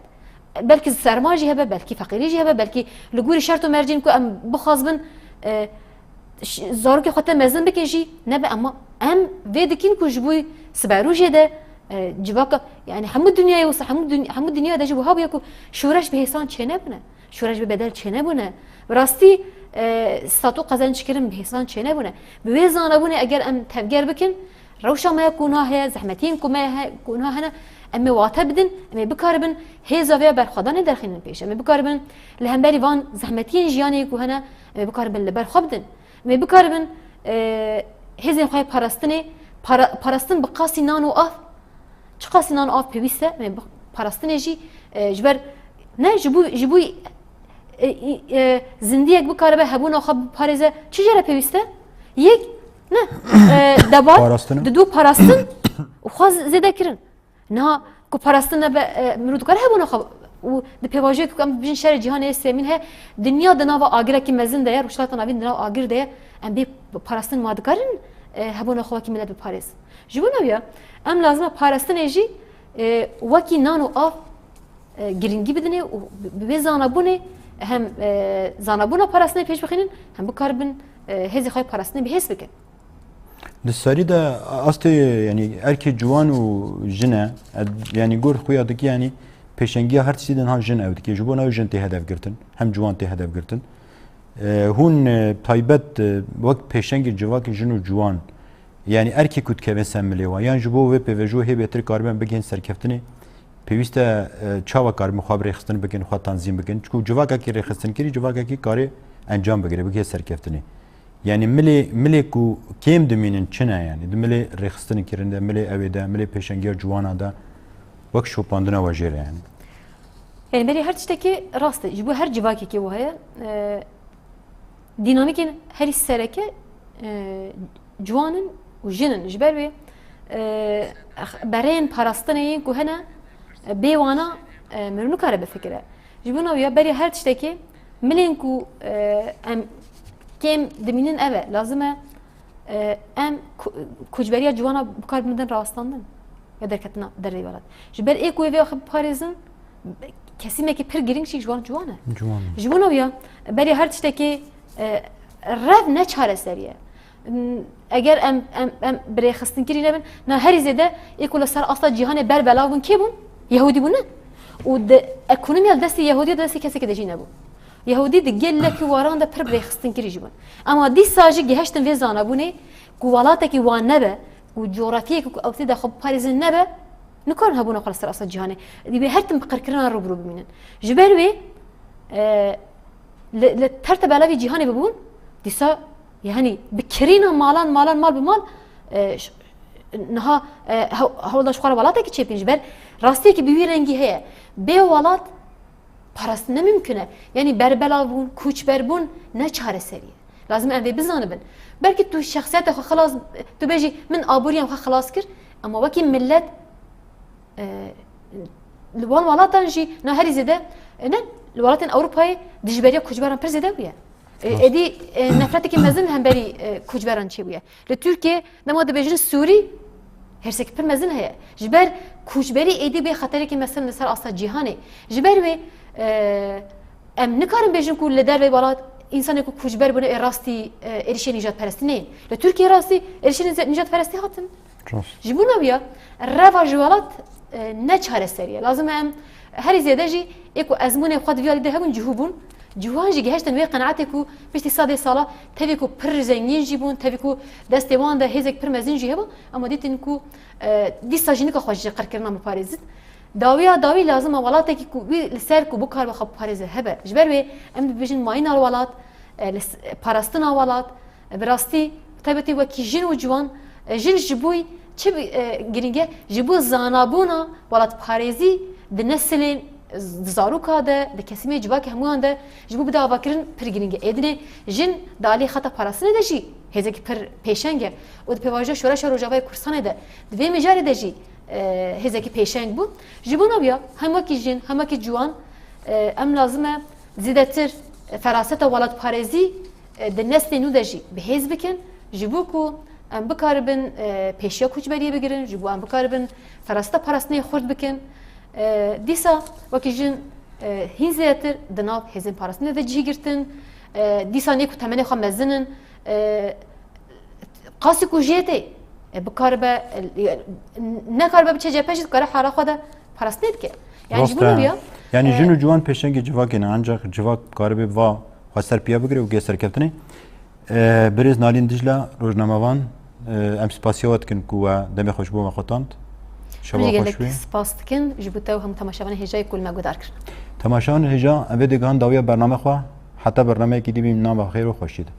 Belkî serma jî hebe, belkî feqîrî jî hebe, belkî li gorî şert û mercên ku em bixwazibin, e, ş-, zarokê xwe te mezin bikin jî nebe, ama em vê dikin ku ji bo siberûjê de, e, civaka, yani hemû dinyayê wisa, hemû dün-, hemû dinya de jî wiha bûye ku şoreş bi hêsan çênebûne, şoreş bi bedel çênebûne. Bi rastî, e, statû qezenc kirin bi hêsan çênebûne. Bi wê zanebûnê eger em tevger bikin, rewşa me ya ku niha heye, zehmetiyên ku me he-, ku niha hene, em ê wate bidin, em ê bikaribin hêza vê ya berxwedanê derxînin pêş. Em ê bikaribin li hemberî van zehmetiyên jiyanê ku hene, em ê bikaribin li ber xwe bidin. Em ê bikaribin, e, hêzên xwe yê parastinê, para-, parastin bi qasî nan û av, çi qasî nan û av pêwîst e, em ê bi-, parastinê jî, e, ji ber, ne, ji bo, ji bo, e, e, e, zindiyek bikaribe hebûna xwe biparêze, çi jê re pêwîst e? Yek, ne, e, debat, Parastin e. Didu parastin û xwe zêde kirin. Niha ku parastin nebe, e, mirov dikare hebûna xwe û di pêvajoyeke ku em bibêjin şerê cîhanê yê sêmîn heye, dinya di nava agirekî mezin de ye, Rojhilata Navîn di nav agir de ye, em bê parastin ma dikarin, e, hebûna xwe wekî milet biparêzin. Ji bo navê ya, em lazim e parastinê jî, e, wekî nan û av, e, girîngî bidinê û bi, bi vê zanabûnê hem, e, zanabûna parastinê pêş bixînin, hem bikaribin, e, hêzê xwe yê parastinê bi hêz bikin. Di serî de astê, yanî erkê ciwan û jin e, ed-, yanî gor xuya dikî, yanî pêşengiya her tiştî de niha jin ew dikê. Ji bo navê jin tê hedef girtin, hem ciwan tê hedef girtin. E, hûn, e, taybet, e, wek pêşengê civakê jin û ciwan, yanî erkê ku dikevin ser milê wan, yan ji bo vê pêvajoyê hê bêtir karibin bigihên serkeftinê, pêwîst e, e, çawa karibin xwe bi rêxistin bikin, xwe tanzîm bikin? Çiku civakekî rêxistinkirî, civakekî karê encam bigire, bigihê serkeftinê. Yanî milê, milê ku kêm dimînin çi ne yanî? Di milê rêxistinê kirin de, milê ewê de, milê pêşengiya ciwana de, wek şopandina we jê re yanî. Yanî berî her tiştekî rast e. Ji bo her civakekî wiha ye. E, dînamîkên herî sereke, e, ciwan in û jin in. Ji ber wê, e, bereyên parastinê yên ku hene, e, bê wana, e, mirov nikare bifikire. Ji bo navê ya berî her tiştekî milên ku, e, em kêm dimînin ev e. Lazim e, e, em ko-, koçberiya ciwana bikaribin bidin rawestandin ya derketina derveyî welat. Ji ber ê ku wê vê axê biparêzin, kesîmekî pir girîng jî ji wan ciwan e. Ciwan e. Ji bo navê ya berî her tiştekî, e, rev ne çareserî ye. Eger em, em, em bi rêxistinkirî nebin, na herî zêde ê ku li ser asta cîhanê ber belav bûn kê bûn? Yehûdî bûn ne? Û di ekonomiya li destê Yehûdî, di destê kesekî de jî nebû. Yehûdî di gelekî waran de pir bi rêxistinkirî jî bûn. Ema dîsa jî gihiştin vê zanabûnê ku welatekî wan nebe, ku cografyayekî ku ew tê de xwe biparêzin nebe, nikarin hebûna xwe li ser asta cîhanê. Divê her tim bi qirkirina rû bi rû bimînin. Ji ber wê, e, li, li terteba elavî cîhanê bibûn, dîsa, yanî bi kirîna malan, malan, mal bi mal, e, ş-, niha, e, hew-, hewlda ji xwe re welatekî çêbîn. Ji ber rastiyekî bi wî rengî heye. Bê welat parastin ne mimkun e. Yanî berbelavbûn, koçberbûn ne çareserî ye. Lazim e em vê bizanibin. Belkî tu şexsiyeta xwe xilas, tu bêjî, "Min aboriya xwe xilas kir", ama wekî millet, e, li wan welatan jî, na herî zêde, e, ne, li welatên Ewropayê dijberiya koçberan pir zêde bûye. E, Rast. Êdî, e, nefretekî mezin hemberî, e, koçberan çêbûye. Li Tirkiyê dema dibêjin Sûrî, hêrsek pir mezin heye. Ji ber koçberî êdî bê xeterekî mezin li ser asta cîhanê. Ji ber wê, e, em nikarin bêjin ku li dervê welat, însanê ku koçber bûne ê rastî, e, êrişê nîjadperestî neyên. Li Tirkiyê rastî êrişê nîja-, nîjadperestî hatin. Rast. Ji bo newiya, reva ji welat, e, ne çareserî ye. Lazim e em herî zêde jî ê ku ezmûnê xwe di vî alî de hebûn, cihû bûn. Cihûan jî gihiştin wê qenaetê ku piştî sedê sala tevî ku pir zengîn jî bûn, tevî ku destê wan de hêzek pir mezin jî hebû, ema dîtin ku, e, dîsa jî nika xwe ji qirkirina biparêzin. Dawiya dawî lazim e welatekî ku wî li ser ku bikaribe xwe biparêze hebe. Ji ber wê em dibêjin mayîna welat, e, li s-, parastina welat, e, bi rastî, bi taybetî wekî jin û ciwan, e, jin ji bo çi bi, e, girîng e? Ji bo zanabûna welatparêzî di nesilên, e, di zaroka de, di kesîmê civakê hemûyan de ji bo bide avakirin pir girîng e. Êdinê jin di alî xeta parastinê de jî hêzekî pir pêşeng e û di pêvajoya Şoreşa Rojavayê Kurdistanê de di vê mijarê de jî, e, hêzekî pêşeng bû. Ji bo newiya hem wekî jin, hem wekî ciwan, e, em lazim e zêdetir feraseta welatparêzî, e, di neslê nû de jî bi hêz bikin, ji bo ku em bikaribin, e, pêşiya koçberiyê bigirin, ji bo em bikaribin feraseta parastinê xurt bikin. E, dîsa wekî jin, e, hîn zêdetir di nav hêzên parastinê de cih girtin. E, dîsa nê ku temenê xwe mezin in, e, qasî ku jê tê, e, bikaribe, e, nekaribe biçe cephe jî dikare hala xwe de parastinê dike. Yani ji Rast bo e. newiya, Yanî e, jin û ciwan pêşengê civakê ne, ancak civak karibe va xwe ser piya bigire û gê serkeftinê. E, birêz Nalîn Dicla, rojnamevan, e, em spasiya we dikin ku we demê xwe ji bo me xwe tand. Şeva Em jî xweş gelek wî. spas dikin ji bo te û hemû temaşevanê hêjayê ku li me guhdar kirin. Temaşevanê hêja, em vê digihan dawiya bername xwe, heta bernameyekî dî bîn, nava xêr û xweşiyê de.